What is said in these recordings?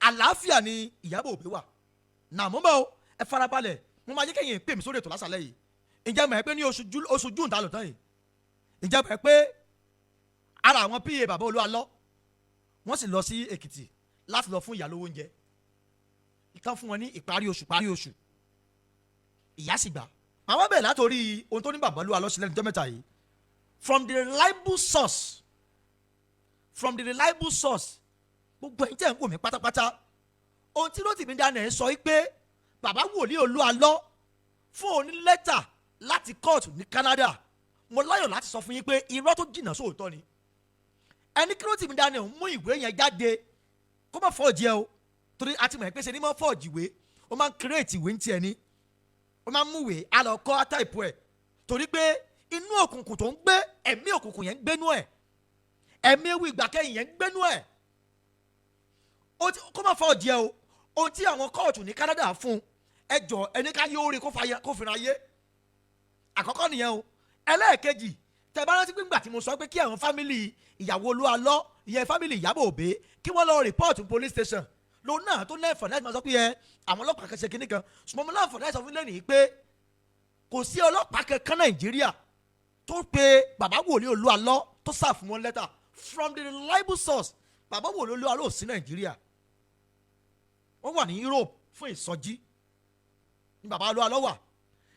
Àlàáfíà ni Ìyábọ̀ Òbí wà náà. Mo ń bọ̀ o, ẹ farabalẹ̀. Mo máa jẹ́ kẹ́yìn pè mí sórí ètò lásàlẹ̀ yìí. Ǹjẹ́ mọ̀ ẹ́ pé ní oṣù June tá a lò tán yìí, ǹjẹ́ mọ̀ ẹ́ pé ara àwọn PA bàbá Olú Alọ́, wọ́n sì lọ sí Èkìtì láti lọ fún ìyá lówó oúnjẹ ìtàn fún wọn ní ìparí oṣù, parí oṣù, ìyá sì gbà? Àwọn bẹ̀rẹ̀ látòrí ohun tó ní bàbá Olú Alọ́ sílẹ̀ níjọ́ mẹ́ta yìí from the reliable source, from the reliable source. Gbogbo ẹ̀yin tẹ̀ ń wò mí pátápátá, ohun tí Rótìmí Daniel sọ yìí pé bàbá wòlíì Olú Alọ́ fún òní lẹ́tà láti kóòtù ní Canada, mo láyọ̀ láti sọ fún yín pé irọ́ tó jìnnà sóòótọ́ ni. Ẹni kí Rótìmí Daniel mú ìwé yẹn jáde, kó má forge ẹ o, torí a ti mọ̀ ẹ́ pé ṣe ni má forge ìwé. Ó máa ń create ìwé ní tiẹ̀ ni, ó máa ń mú ìwé, á lọ kọ́ type ẹ̀, torí pé inú òkùnkùn tó ń gbé, ẹ̀mí òkùnkùn yẹn ń gbénú ẹ̀, ẹ̀mí ewu ìgbàkẹ́yìn yẹn ń gbénú ẹ̀. Kó má forge ẹ o. Ohun tí àwọn kóòtù ní Canada fún ẹ jọ, ẹni ká yóò rí kó fìràn ayé àkọ́kọ́ nìyẹn o. Ẹlẹ́ẹ̀kejì, tẹ bá rántí pé ńgbà tí mo sọ pé kí àwọn family ìyàwó Olú Alọ́, ìyẹn family Ìyábọ̀ Òbé, kí wọ́n lọ report police station, lòun náà tó lẹ́ẹ̀fọ̀ láti máa sọ pé ẹ àwọn ọlọ́pàá kan ṣe kinní kan. Ṣùgbọ́n mo láǹfọ̀ọ́ láti sọ fún lẹ́nìí pé kò sí ọlọ́pàá kankan Nàìjíríà tó pe bàbá wòlíì Olú Alọ́ tó serve wọn lẹ́tà. From the reliable source, bàbá wòlíì Olú Alọ́ ò sí Nàìjíríà. Wọ́n wà ní Europe fún ìsọjí ní bàbá Olú Alọ́ wà.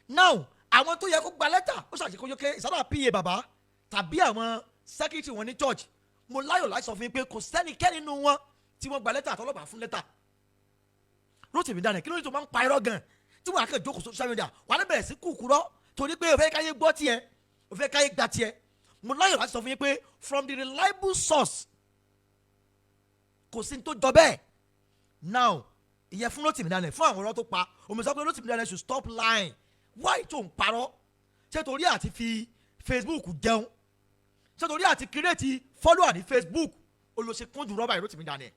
Now, àwọn tó yẹ kó gba lẹ́tà, ó ṣàṣekójó ké ìsábà pa bàbá tàbí àwọn secretary wọn ní church. Mo láyọ̀ láti sọ fún yín pé kò sẹ́nikẹ́ni nínú wọn tí wọ́n gba lẹ́tà àtọlọ́pàá fún lẹ́tà. Rótìmí Daniel, kí ló ní tó máa ń pa irọ́ gan tí wọ́n á kàn jókòó social media, wọ́n á bẹ̀rẹ̀ sí kúkúrọ́, torí pé o fẹ́ káyé gbọ́ tiẹ̀, o fẹ́ káyé gba tiẹ̀? Mo láyọ̀ láti sọ fún yín pé from the reliable source, kò sí ní tó jọ bẹ́ẹ̀. Now, ìyẹn fún Rótìmí Daniel, fún àwọn ọ̀rọ̀ tó pa. Omi sọ pé Rótìmí Daniel should stop lying. Why tó ń parọ́? Ṣé torí àti fi Facebook jẹun? Ṣé torí àti create follower ní Facebook olóṣè kúndùn rọ́bà yìí, Rótìmí Daniel?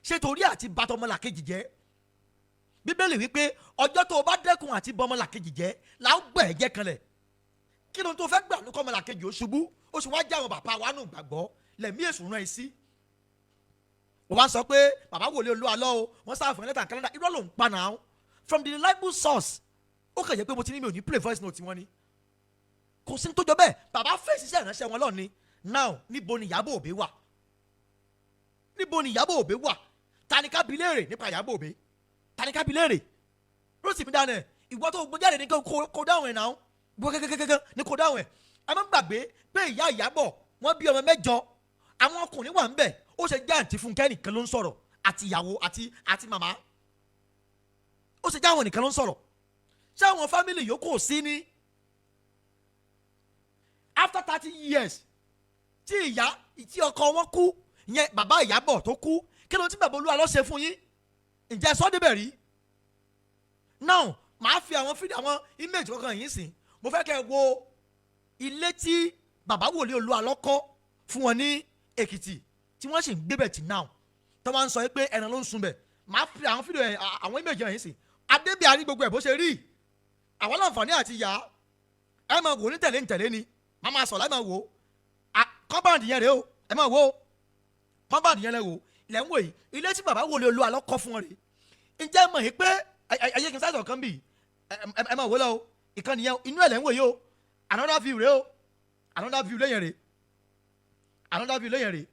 Ṣé torí àti bàtọ́mọlàkejì jẹ́? Bíbélì wípé ọjọ́ tó o bá dẹ́kun àti bọ́mọlàkejì jẹ́ là ń gbẹ̀ ẹ́ jẹ́ kanlẹ̀. Kí ló ń tó fẹ́ gbà ní kọ́mọlàkejì ó ṣubú, ó sì wá já àwọn bàbá wa nù gbàgbọ́ lẹ̀mí èṣù rán ẹ sí? Wọ́n wá sọ pé bàbá wòlé Olú Alọ́ o, wọ́n serve fún lẹ́tà Canada. Irọ́ ló ń pa náà. From the reliable source, ó kàn jẹ́ pé mo ti ní mi ò ní play voice note wọn ni. Kò sí ní tó jọ bẹ́ẹ̀. Bàbá fèsì iṣẹ́ ìránṣẹ́ wọn lọ́ọ̀ni. Now, níbo ni Ìyábọ̀ Òbí wà? Níbo ni Ìyábọ̀ Òbí wà? Ta ni ká bi léèrè nípa Ìyábọ̀ Òbí? Ta ni ká bi léèrè? Rótìmí Daniel, ìwọ tó gbé jáde ní kó dáhùn ẹ̀ náà. Gbọ́ kẹ́kẹ́kẹ́kẹ́ ní kó dáhùn ẹ̀. Ẹ má gbàgbé pé ìyá Ìyábọ̀, wọ́n bí ọmọ mẹ́jọ, àwọn ọkùnrin wà ń bẹ̀. Ó ṣe jẹ́ àǹtí Fúnkẹ́ nìkan ló ń sọ̀rọ̀, àti ìyàwó àti màmá? Ó ṣe jẹ́ àwọn nìkan ló ń sọ̀rọ̀? Ṣé àwọn family yòókù ò sí ní? After 30 years tí ìyá tí ọkọ wọn kú, ìyẹn bàbá Ìyábọ̀ tó kú, kí ló ń tí bàbá Olú Alọ́ ṣe fún yín? Ǹjẹ́ sọ́ débẹ̀ rí? Now, màá fi àwọn fídíò, àwọn image kankan yìí sìn. Mo fẹ́ kẹ́ ẹ wo ilé tí bàbá wòlíì Olú Alọ́ kọ́ fún wọn ní Èkìtì, tí wọ́n sì ń gbébẹ̀ tí now tó máa ń sọ pé ẹran ló ń sun bẹ̀. Màá fi àwọn fídíò yẹn, àwọn image yẹn sìn. Adébíyàrí, gbogbo ẹ̀ bó ṣe rí, àwọn láǹfààní àti yá ẹ máa wò ní tẹ̀lé ní tẹ̀lé ni. Màá máa sọ̀ láì máa wò ó. Compound yẹn rèé o, ẹ máa wò ó. Compound yẹn lẹ wò ilẹ̀ ń wò yìí. Ilé tí bàbá wòlíì Olú Alọ́ kọ́ fún wọn rèé. Ǹjẹ́ mọ̀ yìí pé ẹyẹ kì í sáìsọ̀ kan bì? Ẹ máa wò lọ o. Ìkànnì yẹn, inú ẹ̀ lẹ́ ń wò yìí o. Another view rèé o. Another view lẹ́yìn rèé. Another view lẹ́yìn rèé.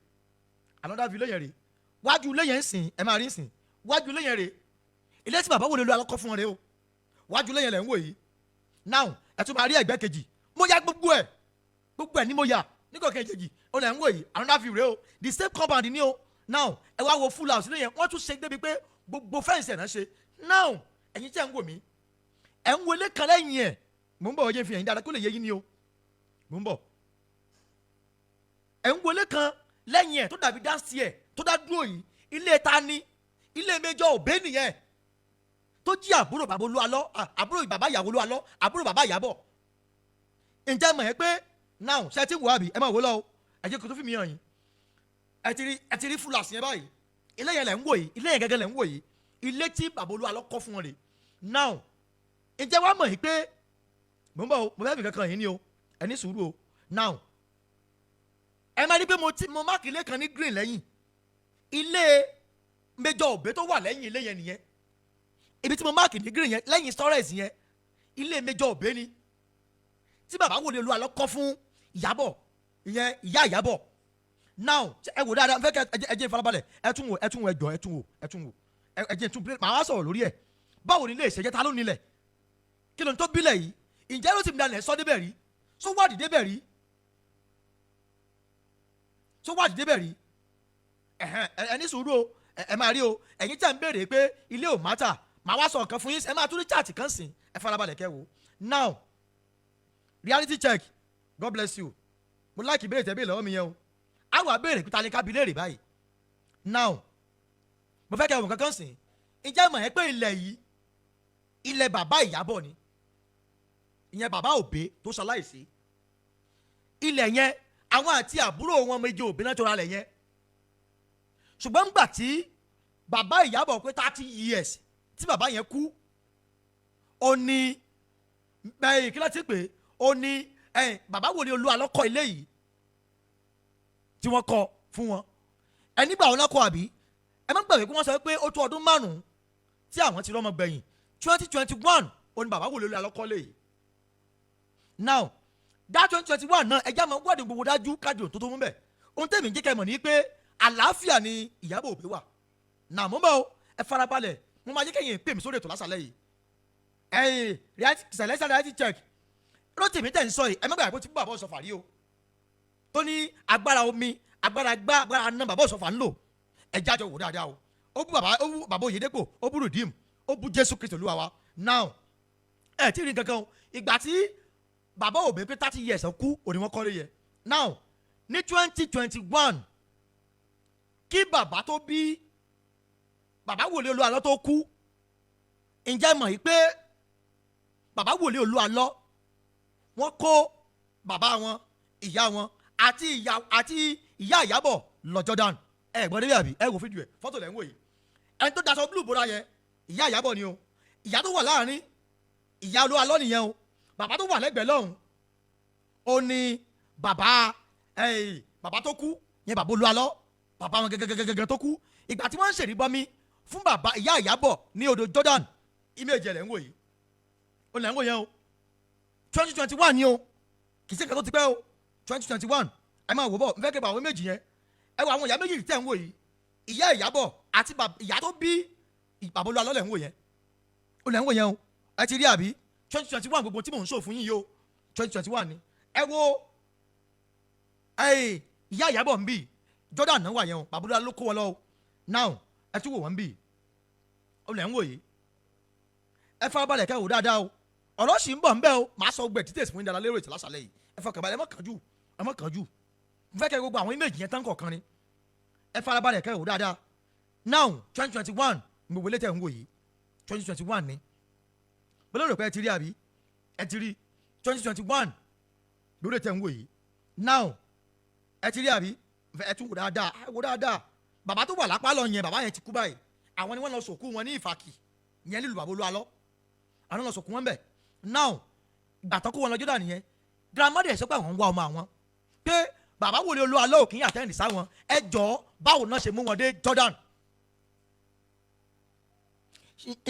Another view lẹ́yìn rèé. Wájú lẹ́yìn ń sìn, ẹ máa rí ń sìn. Wájú lẹ́yìn rèé. Ilé tí bàbá wòlíì Olú Alọ́ kọ́ fún wọn rèé o. Wájú lẹ́yìn lẹ́ ń wò yìí. Now, ẹ tún máa rí ẹ̀gbẹ́ kejì. Mo ya gbogbo ẹ̀, gbogbo ẹ̀ ní mo yà nígbà kejì, ó lẹ̀ ń wò yìí. Another view rèé o. The same compound ni o. Now, ẹ wá wo full house lẹ́yìn. Wọ́n tún ṣe débi pé gbogbo fence ẹ̀ náà ṣe. Now, ẹ̀yin tí ẹ̀ ń wò mí, ẹ̀ ń wọlé kan lẹ́yìn ẹ̀. Mò ń bọ̀, ọjọ́ ìfihàn yín dáadáa kó lè yé yín ni o. Mò ń bọ̀. Ẹ̀ ń wọlé kan lẹ́yìn ẹ̀ tó dàbí downstairs tó dá dúró yìí. Ilé ta ni? Ilé Major Òbé nìyẹn, tó jí àbúrò bàbá Olú Alọ́, àbúrò bàbá ìyàwó Olú Alọ́, àbúrò bàbá Ìyábọ̀. Ǹjẹ́ mọ̀ ẹ́ pé now, ṣe ti wò àbí? Ẹ máa wò lọ o. Ẹ jẹ́ kó tó fi mi hàn yín. Ẹ ti rí full house yẹn báyìí. Ilé yẹn lẹ̀ ń wò yìí. Ilé yẹn gẹ́gẹ́ lẹ̀ ń wò yìí. Ilé tí bàbá Olú Alọ́ kọ́ fún wọn rè. Now, ǹjẹ́ wàá mọ̀ yìí pé, mò ń bọ̀ o, mo fẹ́ fi kankan yìí ni o, ẹ ní sùúrù o. Now, ẹ máa rí pé mo ti mo mark ilé kan ní green lẹ́yìn. Ilé Major Obey tó wà lẹ́yìn ilé yẹn nìyẹn. Ibi tí mo mark ní green yẹn, lẹ́yìn storage yẹn, ilé Major Obey ni tí bàbá wòlíì Olú Àlọ́ kọ́ fún Ìyábọ̀, ìyẹn ìyá Ìyábọ̀. Now, ẹ wò dáadáa, n fẹ́ kẹ́ ẹ jẹ́ ìfarabalẹ̀. Ẹ tún wò, ẹ tún wò, ẹ jọ, ẹ tún wò, ẹ tún wò, ẹ jẹ́ tún play. Màá wá sọ̀rọ̀ lórí ẹ̀. Báwo ni ilé ìṣẹ́jẹ́? Ta ló nílẹ̀? Kí ló ń tó bílẹ̀ yìí? Ǹjẹ́ ló ti dalẹ̀ sọ débẹ̀ rí? Sọ wádìí débẹ̀ rí? Sọ wádìí débẹ̀ rí? Ẹ̀hẹ́n, ẹ ní sùúrù o. Ẹ máa rí o. Ẹ̀yin tẹ̀ ń béèrè pé ilé ò matter, màá wá sọ nǹkan fún yín. Ẹ máa tún ní chat kan sìn. Ẹ farabalẹ̀ kẹ́ wò. Now, reality check, God bless you. Mo like ìbéèrè tẹ́ bí lọ́wọ́ mi yẹn o. Àwọn àbéèrè pé ta ni ká bi léèrè báyìí. Now, mo fẹ́ kẹ́ ẹ̀wọ̀n kankan sìn. Ǹjẹ́ mọ̀ ẹ́ pé ilẹ̀ yìí, ilẹ̀ bàbá Ìyábọ̀ ni? Ìyẹn bàbá Òbí tó ṣaláìsí. Ilẹ̀ yẹn, àwọn àti àbúrò wọn méjì Òbí náà tó ra lẹ̀ yẹn. Ṣùgbọ́n ńgbà tí bàbá Ìyábọ̀ pé 30 years tí bàbá yẹn kú, ó ní ẹ̀yìn kí ló ti pè é, ó ní ẹ̀yìn bàbá wòlíì Olú Àlọ́ kọ́ ilé yìí tí wọ́n kọ́ fún wọn. Ẹ nígbà wọn lọ́kọ́ àbí? Ẹ má gbàgbé pé wọ́n sọ pé ó tó ọdún 5 tí àwọn ti rọ́mọ gbẹ̀yìn. 2021 ó ní bàbá wòlíì Olú Àlọ́ kọ́ lé yìí. Now, that 2021 náà, ẹjẹ́ àmọ́ wádìí gbogbo dájú káàdì òtótó mú bẹ̀. Ohun tẹ̀mí jẹ́ kẹ́ mọ̀ ní pé àlàáfíà ni Ìyábọ̀ Òbí wà nà. Mọ́ bọ́ ẹ farabalẹ̀, mo máa jẹ́ kẹ́yìn pè mí sórí ètò lásàlẹ̀ yìí. Ẹ̀yìn reality, celestial reality check, Rótìmí tẹ̀ ń sọ yìí, ẹ má gbàgbé pé tí bàbá Ọ̀ṣọ́fà rí o, tó ní agbára omi, agbára gbá, agbára ná bàbá Ọ̀ṣọ́fà ń lò. Ẹ jájọ wò dáadáa o. Ó bú bàbá, ó bú bàbá Oyèdépò, ó bú Redeem, ó bú Jésù Kristo Olúwa wa. Now, ẹ tí ì rí nǹkan kan o. Ìgbà tí bàbá Òbí pé 30 years kú òní, wọ́n kọ́lé yẹ. Now, ní 2021, kí bàbá tó bí bàbá wòlíì Olú Àlọ́ tó kú, ǹjẹ́ mọ̀ yìí pé bàbá wòlíì Olú Àlọ́, wọ́n kó bàbá wọn, ìyá wọn àti ìyá Ìyábọ̀ lọ Jordan? Ẹ gbọ́n débi àbí? Ẹ wò fídíò ẹ, fọ́tò lẹ́ ń wò yìí. Ẹni tó daṣọ blue bóra yẹn, ìyá Ìyábọ̀ ni o. Ìyá tó wà láàrin, ìyá Olú Àlọ́ nìyẹn o. Bàbá tó wà lẹ́gbẹ̀ẹ́ lọ́hùn, ó ní bàbá ẹ̀yìn bàbá tó kú yẹn, bàbá Olú Àlọ́, bàbá wọn gẹ́gẹ́gẹ́gẹ́ tó kú. Ìgbà tí wọ́n ń ṣèrìbọmi fún bàbá ìyá Ìyábọ̀ ní odò Jordan, image ẹ̀ lẹ́ ń wò yìí, ó lẹ́ ń wò yẹn o. 2021 ni o, kì í ṣe nǹkan tó ti pẹ́ o. 2021, ẹ máa wò bọ̀. N fẹ́ kẹ́ bá àwọn méjì yẹn. Ẹ wọ àwọn ìyá méjì tẹ̀ ń wò yìí, ìyá Ìyábọ̀ àti ìyá tó bí bàbá Olú Àlọ́ lẹ̀ ń wò yẹn, ó lẹ̀ ń wò yẹn o. Ẹ ti rí àbí? 2021, gbogbo tí mò ń sọ fún yín yìí o, 2021 ni. Ẹ wo ìyá Ìyábọ̀ ń bì, Jordan náà wà yẹn o. Bàbá Olú Àlọ́ ló kó wọn lọ o. Now, ẹ tún wò wọ́n ń bì, ó lẹ̀ ń wò yìí. Ẹ farabalẹ̀ kẹ́ wò dáadáa o. Ọ̀rọ̀ sì ń bọ̀ ń bẹ́ o. Màá sọ gbẹ details fún yín dáadáa lérò ètò lásàlẹ̀ yìí. Ẹ fọkàn balẹ̀, ẹ má kánjú, ẹ má kánjú. N fẹ́ kẹ́ gbogbo àwọn image yẹn tán kọ̀ọ̀kan ni. Ẹ farabalẹ̀ kẹ́ wò dáadáa. Now, 2021, gbogbo ilé tẹ̀ ń wò yìí, 2021 ni. Bọ́lá rò pé ẹ ti rí àbí? Ẹ ti rí. 2021 lórí tẹ̀ ń wò yìí. Now, ẹ ti rí àbí? Ẹ tún wò dáadáa, ẹ wò dáadáa. Bàbá tó wà lápá lọ yẹn, bàbá yẹn ti kú báyìí. Àwọn ni wọ́n lọ sòkú wọn ní Ìfàkì yẹn nílùú bàbá Olú Àlọ́. Àwọn lọ sòkú wọn bẹ̀. Now, ìgbà tó kó wọn lọ Jordan nìyẹn. Grandma dẹ̀ sọ pé àwọn ń wá ọmọ àwọn, pé bàbá wòlíì Olú Àlọ́ òkè yín attend sáwọn. Ẹ jọ̀ọ́, báwo náà ṣe mú wọn dé Jordan?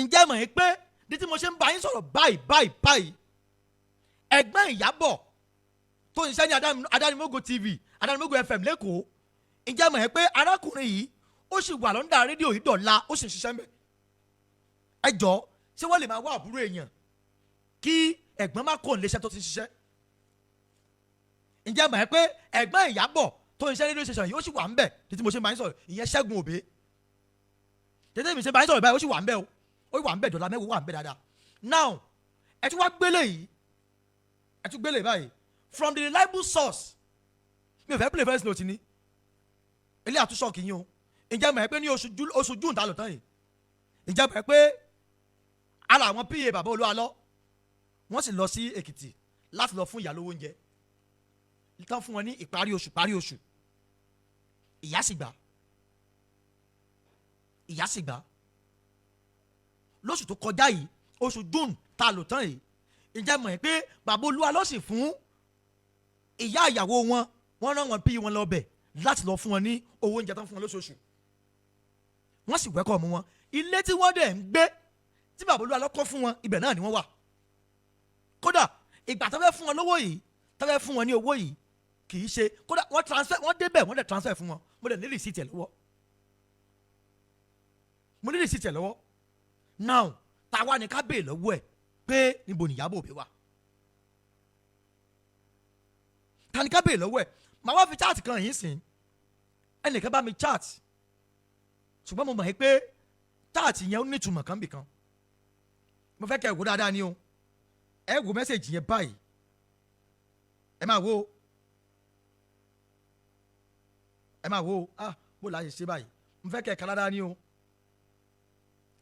Ǹjẹ́ mọ̀ yín pé ní tí mo ṣe ń bá yín sọ̀rọ̀ báyìí báyìí báyìí, ẹ̀gbọ́n Ìyábọ̀ tó ń ṣiṣẹ́ ní Adánimógo TV, Adánimógo FM lẹ́kọ̀ọ́, ǹjẹ́ mọ̀ yín pé arákùnrin yìí, ó sì wà lọ́ndà rédíò yìí dọ̀la, ó sì ń ṣiṣẹ́ mbẹ̀? Ẹ jọ̀ọ́, ṣé wọ́n lè máa wá àbúrò èèyàn kí ẹ̀gbọ́n má kó níléeṣẹ́ tó ti ń ṣiṣẹ́? Ǹjẹ́ mọ̀ ẹ́ pé ẹ̀gbọ́n Ìyábọ̀ tó ń ṣiṣẹ́ rédíò station yìí, ó sì wà ń bẹ̀ títí mo ṣe máa ń sọ̀rọ̀? Ìyẹn Ṣẹ́gun Òbí, tètè mi ṣe máa ń sọ̀rọ̀ báyìí, ó sì wà ń bẹ̀ o. Ó wà ń bẹ̀ dọ̀la mẹ́wàá, wà ń bẹ̀ dáadáa. Now, ẹ tún wá gbélé yìí, ẹ tún gbélé báyìí from the reliable source. Mi ò fẹ́ play first note ni ilé àtúnṣe kì í yín o. Ǹjẹ́ mọ̀ ẹ́ pé ní oṣù June tá a lò tán yìí, ǹjẹ́ mọ̀ ẹ́ pé ara àwọn PA bàbá Olú Àlọ́, wọ́n sì lọ sí Èkìtì láti lọ fún ìyá lówó oúnjẹ tán fún wọn ní ìparí oṣù parí oṣù? Ìyá sì gbà, ìyá sì gbà lóṣù tó kọjá yìí, oṣù June tá a lò tán yìí. Ǹjẹ́ mọ̀ ẹ́ pé bàbá Olú Àlọ́ sì fún ìyá ìyàwó wọn, wọ́n rán wọn bí wọn lọ bẹ̀ láti lọ fún wọn ní owó oúnjẹ tán fún wọn lóṣooṣù? Wọ́n sì welcome wọn. Ilé tí wọ́n dẹ̀ ń gbé tí bàbá Olú Alọ́ kọ́ fún wọn, ibẹ̀ náà ni wọ́n wà. Kódà ìgbà tó fẹ́ fún wọn lówó yìí, tó fẹ́ fún wọn ní owó yìí, kì í ṣe kódà wọ́n transfer, wọ́n débẹ̀, wọ́n dẹ̀ transfer fún wọn. Mo dẹ̀ ní receipt ẹ̀ lọ́wọ́, mo ní receipt ẹ̀ lọ́wọ́. Now, táwa ni ká béè lọ́wọ́ ẹ̀ pé níbo ni Ìyábọ̀ Òbí wà? Ta ni ká béè lọ́wọ́ ẹ̀? Màá wá fi chat kan yìí sìn. Ẹnìkan bá mi chat, ṣùgbọ́n mo mọ̀ ẹ́ pé chat yẹn ó ní ìtumọ̀ kan bìkan. Mo fẹ́ kẹ́ ẹ wò dáadáa ni o. Ẹ wo message yẹn báyìí, ẹ máa wo, ẹ máa wo. Ah, bó la ṣe ṣe báyìí? Mo fẹ́ kẹ́ ẹ ká dáadáa ni o.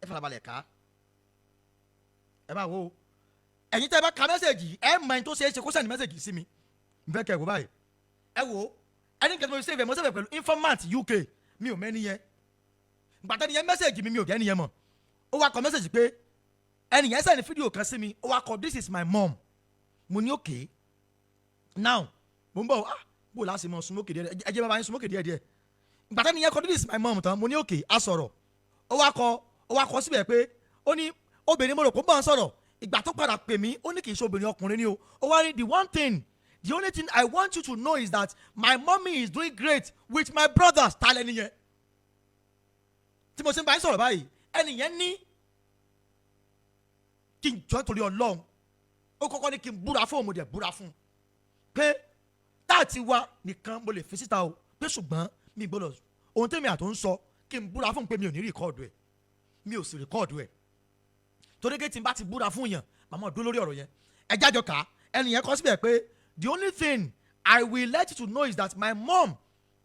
Ẹ farabalẹ̀ ká, ẹ máa wo. Ẹ̀yin tẹ́ ẹ bá ka message, ẹ mọ ẹni tó ṣe é ṣe kó send message sí mi. Mo fẹ́ kẹ́ ẹ wò báyìí, ẹ wo. Ẹni kẹ́tọ́ mo save ẹ, mo save ẹ pẹ̀lú informant UK. Mi ò mẹ́ni yẹn. Gbàtẹ́ ni yẹn message mi, mi ò jẹ́ ẹni yẹn mọ̀. Ó wá kọ message pé ẹni yẹn send fídíò kan sí mi. Ó wá kọ, "This is my mom." Mo ní okay. Now, mo ń bọ̀. Ah, bó la ṣe mọ súnmọ́kè díẹ̀? Ẹ jẹ́ bàbá yín súnmọ́kè díẹ̀ díẹ̀. Gbàtẹ́ ni yẹn kọ, "This is my mom" tán, mo ní okay. A sọ̀rọ̀. Ó wá kọ síbẹ̀ pé ó ní obìnrin. Mo rò pé ó bá ń sọ̀rọ̀. Ìgbà tó padà pè mí, ó ní kì í ṣe obìnrin, ọkùnrin ni o. Ó wá ní, "The one thing, the only thing I want you to know is that my mommy is doing great with my brothers." Ta lẹni yẹn tí mo ṣe ń bá yín sọ̀rọ̀ báyìí? Ẹni yẹn ní kí n jọ́ torí Ọlọ́run. Ó kọ́kọ́ ní kí n búra fún òun. Mo dẹ̀ búra fún un pé táàtì wa nìkan mo lè fi síta o, pé ṣùgbọ́n mi gbọ́dọ̀ ohun tẹ́mi àtò ń sọ, kí n búra fún un pé mi ò ní record ẹ̀. Mi ò sì record ẹ̀, torí pé tí n bá ti búra fún yàn, màmá dúró lórí ọ̀rọ̀ yẹn. Ẹ jájọ ká. Ẹni yẹn kọ síbẹ̀ pé, "The only thing I will let you to know is that my mom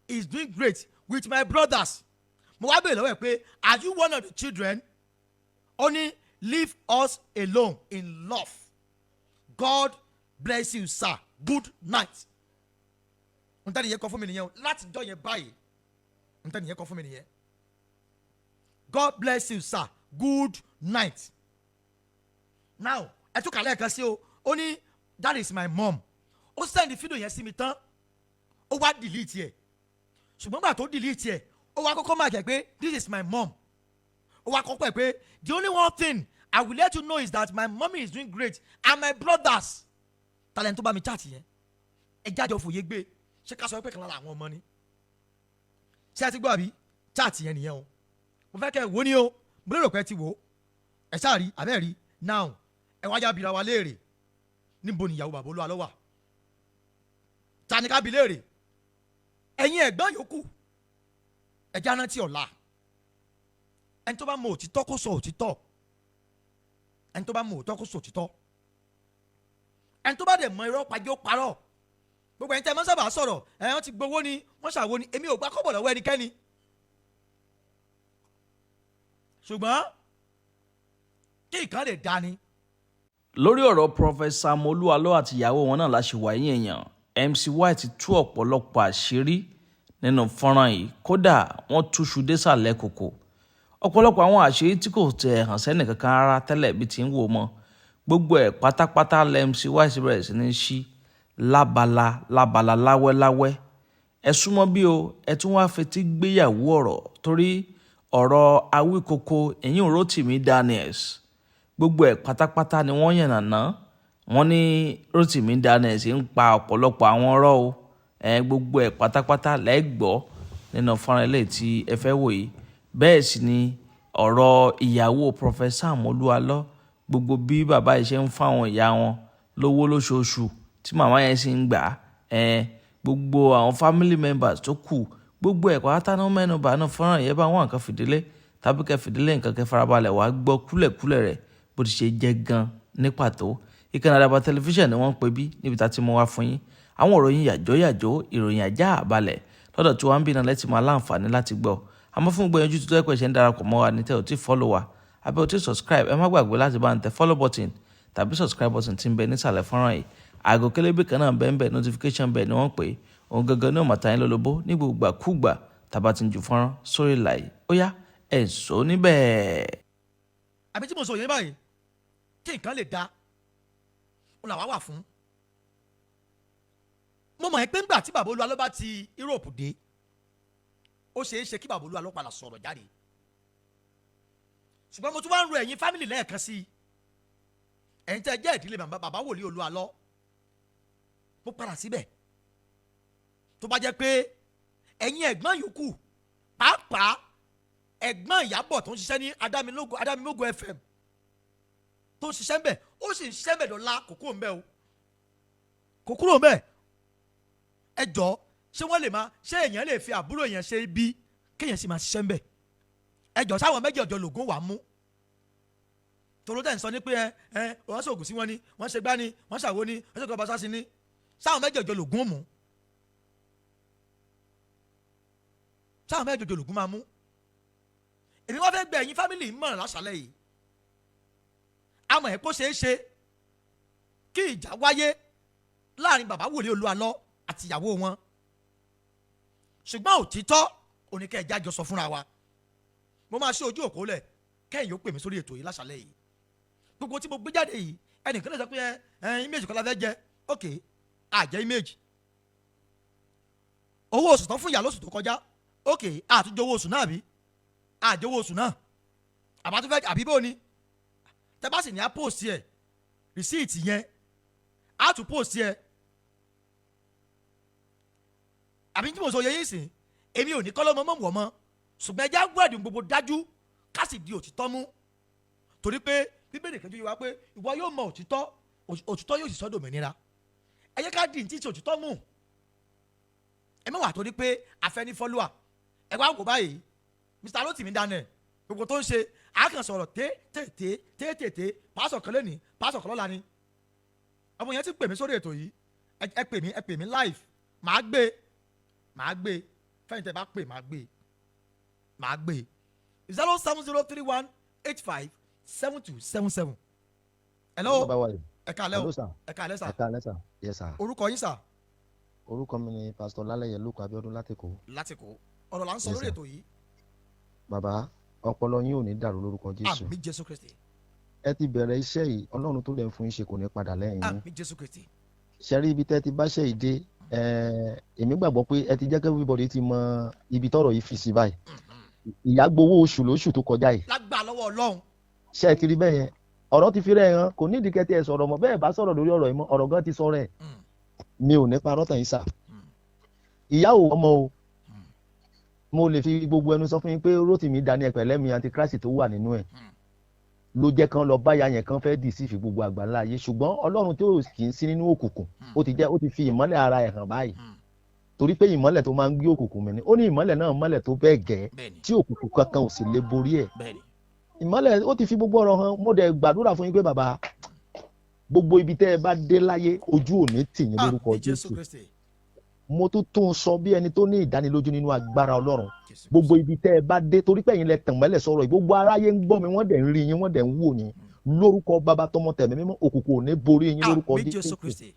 is doing great with my brothers." Mo wá bèèrè lọ́wọ́ ẹ̀ pé, "Are you one of the children?" Ó ní, "Leave us alone in love. God bless you, sir. Good night." N tẹ́ni yẹn kọ fún mi nìyẹn o. Láti jọ yẹn báyìí, n tẹ́ni yẹn kọ fún mi nìyẹn: "God bless you, sir. Good night." Now, ẹ tún kàlẹ́ kan sí o. Ó ní, "That is my mom." Ó send fídíò yẹn sí mi tán, ó wá delete ẹ̀. Ṣùgbọ́n gbà tó delete ẹ̀, ó wá kọ́kọ́ máa jẹ́ pé, "This is my mom." Ó wá kọ́kọ́ ẹ̀ pé, "The only one thing I will let you know is that my mommy is doing great and my brothers." Talent tó bá mi chat yẹn, ẹ jáde òfòye gbé. Ṣé ká sọ pé kan lára àwọn ọmọ ni? Ṣé ẹ ti gbọ́ àbí? Chat yẹn nìyẹn o. Mo fẹ́ kẹ́ ẹ wò ni o. Mo lérò pé ẹ ti wò ó. Ẹ ṣáà rí àbẹ́ rí. Now, ẹ wá jábìrà wa léèrè, níbo ni ìyàwó bàbá Olú Alọ́ wà? Ta ni ká bi léèrè? Ẹ̀yin ẹ̀gbọ́n yòókù, ẹ já rántí ọ̀la. Ẹni tó bá mọ òtítọ́, kó sọ òtítọ́. Ẹni tó bá mọ òtítọ́, kó sọ òtítọ́. Ẹni tó bá dẹ̀ mọ irọ́ pàjẹ́, ó parọ́. Gbogbo ẹni tẹ́ ẹ máa ń sábà sọ̀rọ̀ ẹ, wọ́n ti gbowó ni, wọ́n ṣàwo ni. Èmi ò gbà kọ́bọ̀ lọ́wọ́ ẹnikẹ́ni, ṣùgbọ́n kí nǹkan lè dání. Lórí ọ̀rọ̀ Prophet Sam Olú Alọ́ àti ìyàwó wọn náà la ṣe wà yín èèyàn. MC White tú ọ̀pọ̀lọpọ̀ àṣírí nínú fọ́nrán yìí. Kódà wọ́n túṣu désàlẹ̀ kòkò. Ọ̀pọ̀lọpọ̀ àwọn àṣírí tí kò tẹ̀ hàn sẹ́nì kankan rárá tẹ́lẹ̀ bí ti ń wò mọ́, gbogbo ẹ̀ pátápátá lẹ MC White bẹ̀rẹ̀ sí ní ṣí lábala lábala, láwẹ́láwẹ́. Ẹ súnmọ́ bí o, ẹ tún wá fetí gbéyàwó ọ̀rọ̀, torí ọ̀rọ̀ Awíkoko ẹ̀yìn Rotimi Daniels, gbogbo ẹ̀ pátápátá ni wọ́n yànnàná. Wọ́n ní Rotimi Daniels ń pa ọ̀pọ̀lọpọ̀ àwọn ọ̀rọ̀ o. Ẹ gbogbo ẹ̀ pátápátá lẹ́gbọ́ nínú fọ́nrán eléyìí tí ẹ fẹ́ wò yìí. Bẹ́ẹ̀ sì ni ọ̀rọ̀ ìyàwó Prophet Sam Olú Alọ́, gbogbo bí bàbá yìí ṣe ń fáwọn ìyá wọn lówó lóṣooṣù tí màmá yẹn sì ń gbà ẹ, gbogbo àwọn family members tó kù, gbogbo ẹ̀ pátá náà mẹ́nu bà náà. Fọ́nrán yẹn, bá wọn nǹkan fìdílé tàbí kẹ́ fìdílé nǹkan, kẹ́ farabalẹ̀ wàá gbọ́ kúlẹ̀kúlẹ̀ rẹ̀ bó ti ṣe jẹ́ gan ní pàtó. Ìkànnì Àdàbà Tẹlifíṣàn ni wọ́n ń pè bí, níbi tá a ti mú wá fún yín àwọn ìròyìn yàjọ́ yàjọ́, ìròyìn ajá àbálẹ̀ lọ́dọ̀ tí wọ́n ń bí náà lẹ́tì máa láǹfààní láti gbọ́. Àmọ́ fún gbìyànjú tó tẹ́ pẹ̀ ṣe ń darapọ̀ mọ́ wa ní tẹ́ ò tí follow wa àbẹ́ ò tí subscribe, ẹ má gbàgbé láti bá ń tẹ follow button tàbí subscribe button tí ń bẹ nísàlẹ̀ fọ́nrán yìí. Àgọ́ kélébé kan náà bẹ́ẹ̀ bẹ́ẹ̀, notification bẹ́ẹ̀ ni wọ́n pè é. Òun gangan ní òmàtá yín lólobó ní gbogbo àkúgbà tàbá ti ń ju fọ́nrán sórí ìlà yìí. Ó yá, ẹ̀ sọ níbẹ̀. Àbí tí mo sọ yẹn báyìí, kí nǹkan lè da ó là wá wà fún. Mo mọ̀ ẹ́ pé ńgbà tí bàbá Olú Alọ́ bá ti Europe dé, ó ṣeé ṣe kí bàbá Olú Alọ́ padà sọ̀rọ̀ jáde. Ṣùgbọ́n mo tún wá ń ro ẹ̀yin family lẹ́ẹ̀kan sí i, ẹ̀yin tẹ́ jẹ́ ìdílé bàbá wòlíì Olú Alọ́, mo padà síbẹ̀. Tó bá jẹ́ pé ẹ̀yin ẹ̀gbọ́n yòókù, pàápàá ẹ̀gbọ́n Ìyábọ̀ tó ń ṣiṣẹ́ ní Adámilógo FM, tó ń ṣiṣẹ́ ń bẹ̀, ó sì ń ṣiṣẹ́ ń bẹ̀ dọ́là, kò kúrò ń bẹ̀ o, kò kúrò ń bẹ̀. Ẹ jọ, ṣé wọ́n lè máa ṣé èèyàn lè fi àbúrò èèyàn ṣe ibi kéèyàn sì máa ṣiṣẹ́ ń bẹ̀? Ẹ jọ, sáwọn méjì ọjọ́ lògùn wà mú tòró tẹ̀ ń sọ ní pé ẹ wọ́n ṣoògùn sí wọn ni, wọ́n ṣe gbá ni, wọ́n ṣàwo ni, wọ́n ṣe kọ́ bá ni, sáwọn méjì ọjọ́ lògùn mú, sáwọn méjì ọjọ́ lògùn máa mú. Èmi wọ́n fẹ́ gbẹ ẹ̀yin family mọ̀ràn láṣálẹ̀ yìí. Àmọ́ ẹ̀ kó ṣeé ṣe kí ìjà wáyé láàrin bàbá wòlíì Olú Alọ́ àti ìyàwó wọn, ṣùgbọ́n òtítọ́ oníkẹ́ ẹ̀já jọ sọ fúnra wa. Mo máa ṣe ojú òkú lẹ̀ kẹ́yìn ó pè mí sórí ètò yìí láṣálẹ̀ yìí. Gbogbo tí mo gbé jáde yìí, ẹnìkan lè sọ pé ẹ image kọ́ la fẹ́ jẹ. Ok, àjẹ́ image. Owó oṣù tán fún ìyá lóṣù tó kọjá, ok, àtúnjẹ owó oṣù náà bí àjẹ owó oṣù náà àbátúfẹ́ àbí bó ni tẹ bá sì ní á post ẹ receipt yẹn, á tún post ẹ. Àbí tí mo sọ yẹ yín sìn, èmi ò ní kọ́ lọ́mọ mọ̀ wọ́n mọ́, ṣùgbọ́n ẹjẹ́ àgbàdo gbogbo dájú ká sì di òtítọ́ mú, torí pé Bíbélì kẹjọ yìí wá pé ìwọ yóò mọ òtítọ́, òtítọ́ yóò sì sọ dòmìnira. Ẹ jẹ́ ká di ní títí òtítọ́ mú. Ẹ má wà torí pé afẹ́ni fọ́lùwà. Ẹ wá wò báyìí, Mr. Rotimi Daniel, gbogbo tó ń ṣe àákàn sọ̀rọ̀ té té té té, pásọ̀ kan lẹ́nìí, pásọ̀ kan lọ́la ni. Ọmọ yẹn ti pè mí sórí ètò yìí. Ẹ pè mí, ẹ pè mí live, màá gbé, màá gbé fẹ́yìntì. Ẹ bá pè, màá gbé, màá gbé. 07031857277. Hello. Bàbá wa yìí. Ẹ káalẹ́ o. Hello, sir. Ẹ káalẹ́ sà. Ẹ káalẹ́ sir. Yes, sir. Orúkọ yín sà? Orúkọ mi ni Pastor Lálẹ́yẹ Lóko Abíọ́dún látẹ̀kọ́. Lásìkò ọ̀rọ̀ là ń sọ Yes, lórí sir. ètò yìí. Bàbá, ọpọlọ yín ò ní dàrú lórúkọ Jésù. Àmín, Jésù Kristi. Ẹ ti bẹ̀rẹ̀ iṣẹ́ yìí, Ọlọ́run tó lẹ̀ ń fún yín ṣe kò ní padà lẹ́yìn yín. Àmín, Jésù Kristi. Ṣe rí ibi tẹ́ ti bá ṣe yìí dé, èmi gbàgbọ́ pé ẹ ti jẹ́ kí everybody ti mọ ibi tọ́rọ̀ yìí fi sí báyìí. Ìyá gbowó oṣù lóṣù tó kọjá yìí. Lágbà lọ́wọ́ Ọlọ́run. Ṣé ẹ ti rí bẹ́ẹ̀ yẹn? Ọ̀rọ̀ ti fi rẹ̀ hàn, kò nídìí kẹ́ tí ẹ sọ̀rọ̀ mọ́. Bẹ́ẹ̀ bá sọ̀rọ̀ lórí ọ̀rọ̀ yìí mọ́, ọ̀rọ̀ gan ti sọ rẹ̀. Mi ò ní parọ́ tàn yín sà. Ìyá ò ọmọ o. Mo lè fi gbogbo ẹnu sọ fún yín pé Rótìmí Daniel pẹ̀lẹ́mi antichrist tó wà nínú ẹ̀ ló jẹ́ kán lọ báyà yẹn, kán fẹ́ dì sí fi gbogbo àgbáńlá ayé. Ṣùgbọ́n Ọlọ́run tó kì í sí nínú òkùnkùn, ó ti jẹ́ ó ti fi ìmọ́lẹ̀ ara ẹ̀ hàn báyìí, torí pé ìmọ́lẹ̀ tó máa ń gbé òkùnkùn mi ni. Ó ní ìmọ́lẹ̀ náà mọ́lẹ̀ tó bẹ́ẹ̀ gẹ́ tí òkùnkùn kankan ò sì lè borí ẹ̀. Ìmọ́lẹ̀ ó ti fi gbogbo ọ̀rọ̀ hàn. Mo dẹ̀ gbàdúrà fún yín pé bàbá, gbogbo ibi tẹ́ ẹ bá dé láyé, ojú ò ní tì yín lórúkọ Àmín, Jésù Jésù. Kristi. Mo tún tún sọ bí ẹni tó ní ìdánilójú nínú agbára Ọlọ́run, Jésù. gbogbo ibi tẹ́ ẹ bá dé, torí pé ẹ̀yin lẹ tàn mọ́lẹ̀ sọ̀rọ̀ yìí, gbogbo aráyé ń gbọ́ mi, wọ́n dẹ̀ ń rí yín, wọ́n dẹ̀ ń wò yín. Lórúkọ Bàbá, Tọmọ, Tẹ̀mí Mímọ́, òkùnkùn ò ní borí yín lórúkọ Àmín, Jésù Jésù. Kristi.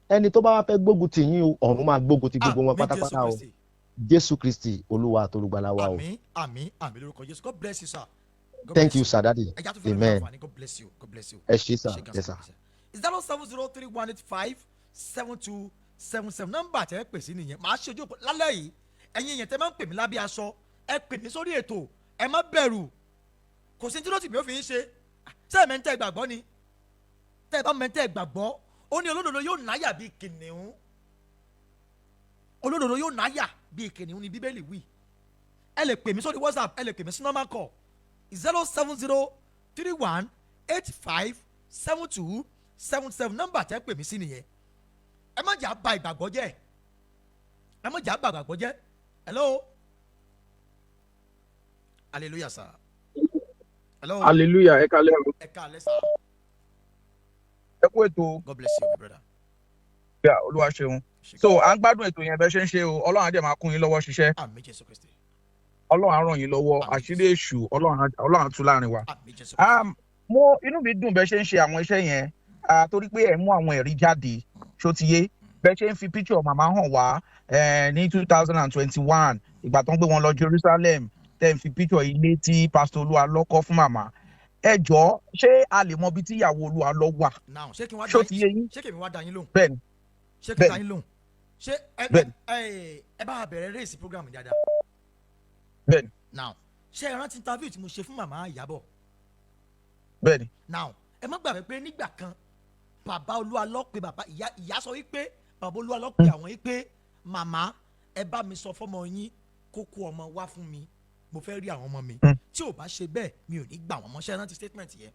Ẹni tó bá wá fẹ́ gbógun tì yín o, ọ̀run máa gbógun ti gbogbo wọn Àmín, Jésù pátápátá o. Kristi. Jésù Kristi Olúwa àtolùgbàlà wa o. Àmín, àmín, àmín lórúkọ Jésù. God bless you, sir. God Thank bless. you, sir, daddy. Ẹja tó fẹ́ lórí Amen. àǹfààní. God bless you, God bless you. Ẹ ṣé sir. Ṣé gan. Yes, sir. 07031857277, nọ́mbà tẹ́ ẹ pè sí nìyẹn. Màá ṣe ojú òpó lálẹ́ yìí. Ẹ̀yin èèyàn tẹ́ máa ń pè mí lábẹ́ aṣọ, ẹ pè mí sórí ètò, ẹ má bẹ̀rù. Kò sí tí ló tì mí ó fi ń ṣe. Ṣé ẹ mẹ́ńtẹ́ gbàgbọ́ ni? Tẹ́ ẹ bá mẹ́ńtẹ́ gbàgbọ́, ó ní olódodo yóò náyà bíi kìnìún. Olódodo yóò náyà bíi kìnìún ní Bíbélì wí. Ẹ lè pè mí sórí WhatsApp, ẹ lè pè mí sí normal call, 07031857277, nọ́mbà tẹ́ pè mí sí nìyẹn. Ẹ má jà bà ìgbàgbọ́ jẹ́, ẹ má jà bà ìgbàgbọ́ jẹ́. Hello, hallelujah sir. Hello. Hallelujah, ẹ kalẹ́ o. Ẹ káalẹ́ sir. Ẹ kú ètò. God bless you, my brother. Ìyá Olúwa ṣeun. So à ń gbádùn ètò yẹn bẹ́ẹ̀ ṣe ń ṣe o. Ọlọ́run á dẹ̀ máa kún yín lọ́wọ́ ṣiṣẹ́. Àmín, Jésù Kristi. Ọlọ́run á ràn yín lọ́wọ́. Àmín. Àṣírí èṣù, Ọlọ́run á tú láàrin wa. Àmín, Jésù Kristi. Mo inú mi dùn bẹ́ẹ̀ ṣe ń ṣe àwọn iṣẹ́ yẹn, torí pé ẹ̀ mú àwọn ẹ̀rí jáde. Ṣó ti yé? Bẹ́ẹ̀ ṣe ń fi picture màmá hàn wá ní 2021, ìgbà tó ń gbé wọn lọ Jerusalem, tẹ́ ń fi picture ilé tí Pastor Olúwa kọ́ fún màmá. Ẹ jọ̀ọ́, ṣé a lè mọ ibi tí ìyàwó Olúwa wà? Now, ṣé kí n wá Ṣó dá ti yé yín? Ṣé kí n wá dá yín lóhùn? Bẹ́ẹ̀ni. Ṣé kí n dá Bẹ́ẹ̀ni. yín lóhùn? Ṣé ẹ Bẹ́ẹ̀ni. ẹ bá wa bẹ̀rẹ̀ race program dáadáa? Bẹ́ẹ̀ni. Now, ṣé ẹ rántí interview tí mo ṣe fún màmá Ìyábọ̀? Bẹ́ẹ̀ni. Now, ẹ má gbàgbé pé nígbà kan, bàbá Olúwalọ́ pé bàbá ìyá, ìyá sọ wípé bàbá Olúwalọ́ pé àwọn wípé, "Màmá, ẹ bá mi sọ fọmọ yín kó kó ọmọ wá fún mi, mo fẹ́ rí àwọn ọmọ mi. Tí ò bá ṣe bẹ́ẹ̀, mi ò ní gbà wọ́n mọ́ṣẹ́." Rántí statement yẹn?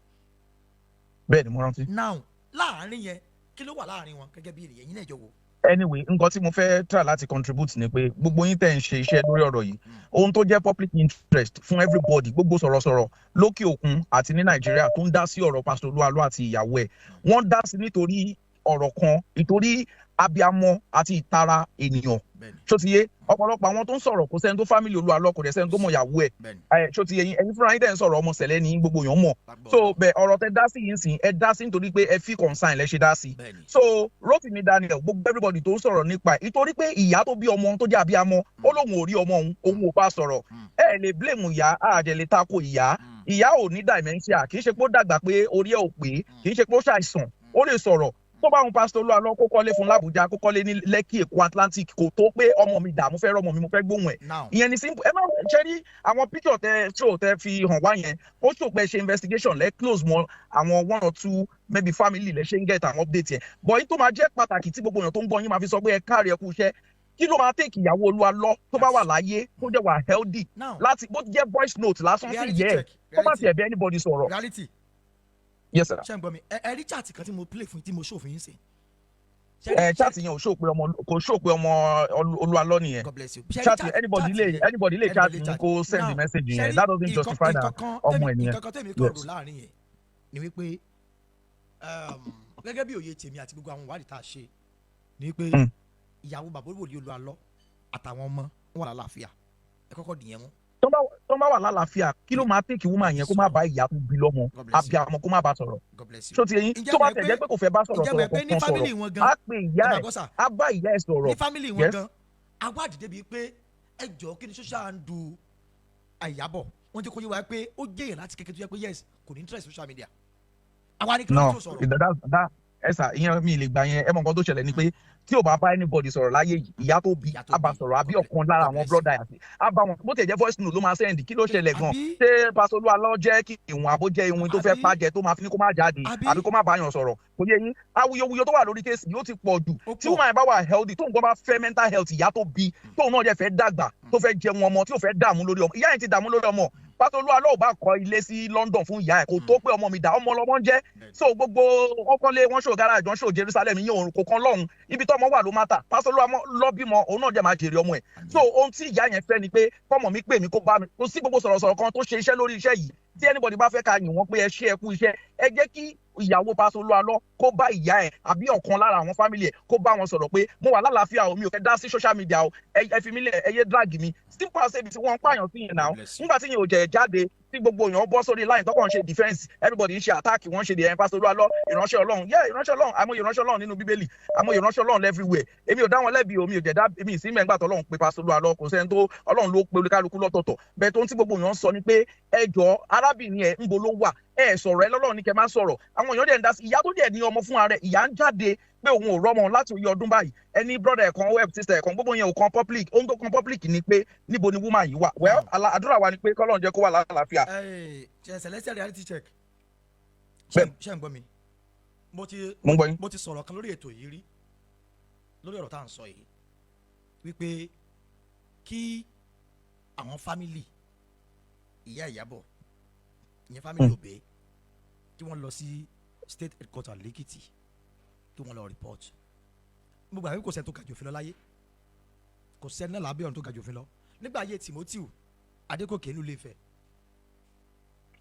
Bẹ́ẹ̀ni, mo rántí. Now, láàárín yẹn, kí ló wà láàárín wọn gẹ́gẹ́ bí ènìyàn yín náà jọ wò? Anyway, nǹkan tí mo fẹ́ try láti contribute ni pé gbogbo yín tẹ̀ ń ṣe iṣẹ́ lórí ọ̀rọ̀ yìí, ohun tó jẹ́ public interest fún everybody, gbogbo sọ̀rọ̀sọ̀rọ̀ lókè òkun àti ní Nàìjíríà tó ń dá sí ọ̀rọ̀ Pastor Olúwalọ àti ìyàwó ẹ̀, wọ́n dá sí nítorí ọ̀rọ̀ kan, nítorí abiamọ àti ìtara ènìyàn. Ṣó ti yé? Ọ̀pọ̀lọpọ̀ àwọn tó ń sọ̀rọ̀, kò sẹ́ni tó family Olúwalọ, kò dẹ̀ sẹ́ni tó mọ̀ ìyàwó ẹ̀. Ṣó ti yé yín? Ẹ̀yin fúnra yín tẹ̀ ń sọ̀rọ̀, ọmọ sẹ̀lẹ̀ ní gbogbo èèyàn mọ̀. So bẹ́ẹ̀, ọ̀rọ̀ tẹ dá sí yìí ń sìn, ẹ dá sí nítorí pé ẹ fi concern lẹ ṣe dá sí. So Rotimi Daniel, gbogbo everybody tó ń sọ̀rọ̀ nípa ẹ̀, nítorí pé ìyá tó bí ọmọ tó jẹ́ abiyamọ, ó lóun ò rí ọmọ òun, òun ò bá sọ̀rọ̀. Ẹ lè blame ìyá, àjẹ lè tako ìyá. Ìyá ò ní dementia, kì í ṣe pé ó dàgbà pé orí ẹ̀ ò pé, kì í ṣe pé ó ṣàìsàn. Ó lè sọ̀rọ̀. Tó bá wọn Pastor Olúwalọ kó kọ́lé fún l'Abuja, kó kọ́lé ní Lẹ́kì, Èkó, Atlantic, kò tó pé ọmọ mi dà, mo fẹ́ rọ́mọ mi, mo fẹ́ gbóhùn ẹ̀. Now, Ìyẹn ni simple. Ẹ má ṣe rí àwọn picture tẹ show, tẹ fi hàn wá yẹn, ó show pé ṣe investigation, lẹ close mọ́ àwọn one or two maybe family, lẹ ṣe ń get àwọn update yẹn. But èyí tó máa jẹ́ pàtàkì tí gbogbo èèyàn tó ń gbọ́ yín máa fi sọ pé ẹ káàrí, ẹ kú iṣẹ́, kí ló máa take ìyàwó Olúwalọ tó bá wà láyé, tó jẹ́ wà healthy, Now, láti bó jẹ́ voice note lásán sí reality ìyẹ́ ẹ̀, check. kó má Reality. tiẹ̀ bí anybody sọ̀rọ̀? Reality. Yes sir. Ṣé ń gbọ́ mi? Ẹ rí chat kan tí mo play fún yín, tí mo show fún yín sí. Ẹ chat yẹn ò show pé ọmọ, kò show pé ọmọ Olúwalọ nìyẹn. God bless you. Chat, anybody lè chat yín kó send the message yẹn. That doesn't justify that ọmọ ẹ̀ nìyẹn. Nǹkan kan tẹ̀mí kan rò Yes. láàrin yẹn ni wípé, gẹ́gẹ́ bí òye tèmi àti gbogbo àwọn ìwádìí tá a ṣe ni wípé ìyàwó bàbá wòlíì Olúwalọ àtàwọn ọmọ wọn wà lálàáfíà. Ẹ kọ́kọ́ dìyẹn mú. Tó bá wà lálàáfíà, kí ló máa take woman yẹn kó má bá ìyá tó bí lọ́mọ, God bless you. abiyamọ, kó má bá sọ̀rọ̀? God bless you. Ṣó ti yé yín? Ǹjẹ́ Tó bá mọ̀ tẹ̀ pé- jẹ́ pé kò fẹ́ bá sọ̀rọ̀ Ǹjẹ́ sọ̀rọ̀ mọ̀ pé ní kankan family sọ̀rọ̀, wọn gan, á pè ìyá ẹ máa ẹ̀, gbọ́ sà, á bá ìyá ẹ̀ sọ̀rọ̀. Ní family wọn gan, awádìí débi pé ẹ jọ, kí ni social handle Ìyábọ̀? Wọ́n ti kó yé wa pé ó jẹ́ èèyàn láti kékeré tó yẹ pé yes, kò ní interest social media. Àwa ni kí ló No, tó sọ̀rọ̀. that ẹ sà, ìyẹn mi lè gbà yẹn. Ẹ mọ nǹkan tó ṣẹlẹ̀ ni pé tí ò bá bá anybody sọ̀rọ̀ láyé yìí, ìyá tó bí Ìyá tó á bá bí. sọ̀rọ̀, àbí ọ̀kan lára àwọn God bless. brother àti á bá wọn, bó tiẹ̀ jẹ́ voice note ló máa send. Kí ló ṣẹlẹ̀ gan? Àbí? Ṣé Pastor Olúwalọ jẹ́ kí ìwọ̀n àbó jẹ́ ìwọ̀n tó fẹ́ Àbí? pàjẹ́ tó máa fi ní kó má jáde, Àbí? àbí kó má bá yàn sọ̀rọ̀? Kò yé yín? Awuyewuye tó wà lórí case yóò ti pọ̀ jù. Ó Tí pọ̀. woman yẹn bá wà healthy, tó nǹkan bá fẹ́ mental health ìyá tó bí, tóun náà jẹ́ fẹ́ dàgbà, tó fẹ́ jẹun ọmọ, tí ò fẹ́ dààmú lórí ọmọ, ìyá yẹn ti dààmú lórí ọmọ. Pastor Olúwalọ ò bá kọ́ ilé sí London fún ìyá ẹ̀, kò tó pé ọmọ mi dà. Ọmọ ọlọmọ ń jẹ́. So gbogbo ọkọlé wọn ṣò garage, wọn ṣò Jerusalem, ìyẹn òun kò kan lọ́hùn. Ibi tó ọmọ wà ló má ta. Pastor Olúwalọ lọ bímọ, òun náà jẹ́ máa jèrè ọmọ ẹ̀. So ohun tí ìyá yẹn fẹ́ ni pé kọ́mọ mi pè mí, kó bá mi. Kò sí gbogbo sọ̀rọ̀sọ̀rọ̀ kan tó ṣe iṣẹ́ lórí iṣẹ́ yìí. Tí anybody bá fẹ́ ká yìn wọ́n pé ẹ ṣe, ẹ kú iṣẹ́, ẹ jẹ́ kí ìyàwó Pastor Olúwalọ kó bá ìyá ẹ̀ àbí ọ̀kan lára àwọn family ẹ̀, kó bá wọn sọ̀rọ̀ pé mo wà lálàáfíà o, mi ò fẹ́ dá sí social media o, ẹ fi mí lẹ̀, ẹ yé drag mi. Simple as ABC. Wọ́n ń pààyàn sí yẹn náà. God bless you. Nígbà tí yẹn ò jẹ́ jáde, tí gbogbo èèyàn bọ́ sórí line tọkàn ṣe defence, everybody ń ṣe attack, wọ́n ṣe the ẹ̀ Pastor Olúwalọ, ìránṣẹ́ Ọlọ́run, yeah, ìránṣẹ́ Ọlọ́run. Àmọ́ ìránṣẹ́ Ọlọ́run nínú Bíbélì, àmọ́ ìránṣẹ́ Ọlọ́run everywhere. Èmi ò dá wọn lẹ́bi o, mi ò jẹ́ dá èmi ìsín mẹ́ngbà tọ́lọ́run pé Pastor Olúwalọ. Kò sẹ́ni tó Ọlọ́run ló pe olúkálukú lọ́tọ̀ọ̀tọ̀. Bẹ́ẹ̀ tó ń tí gbogbo èèyàn ń sọ ni pé ẹ jọ, arábìnrin ẹ̀ ń bo ló wà? Ẹ sọ̀rọ̀, ẹ lọ́lọ́run ní kẹ́ máa sọ̀rọ̀. Àwọn èèyàn dẹ̀ ń dá sí. Ìyá tó dẹ̀ ní ọmọ fúnra rẹ̀, ìyá ń jáde pé òun ò rọ́mọ láti oyè ọdún báyìí. Ẹni brother ẹ̀ kan, web sister ẹ̀ kan, gbogbo yẹn ò kan public. Ohun tó kan public ni pé níbo ni woman yìí wà? Well, àdúrà wa ni pé kọ́lọ́run jẹ́ kó wà lálàáfíà. Ẹ ṣe celestial reality check. Bẹ́ẹ̀. Ṣé ń gbọ́ mi? Mo ti Mo ń gbọ́ yín. Mo ti sọ̀rọ̀ kan lórí ètò yìí rí, lórí ọ̀rọ̀ tá à ń sọ yìí, wípé kí àwọn family ìyá Ìyábọ̀, ìyẹn family Òbí, kí wọ́n lọ sí state headquarter lẹ́kìtì, kí wọ́n lọ report. Gbogbo àwọn, kò sẹ́ni tó ga jù òfin lọ láyé, kò sẹ́ni náà lábẹ́ ọ̀run tó ga jù òfin lọ. Nígbà ayé Timothy Adégòkè nílùú Ifẹ̀,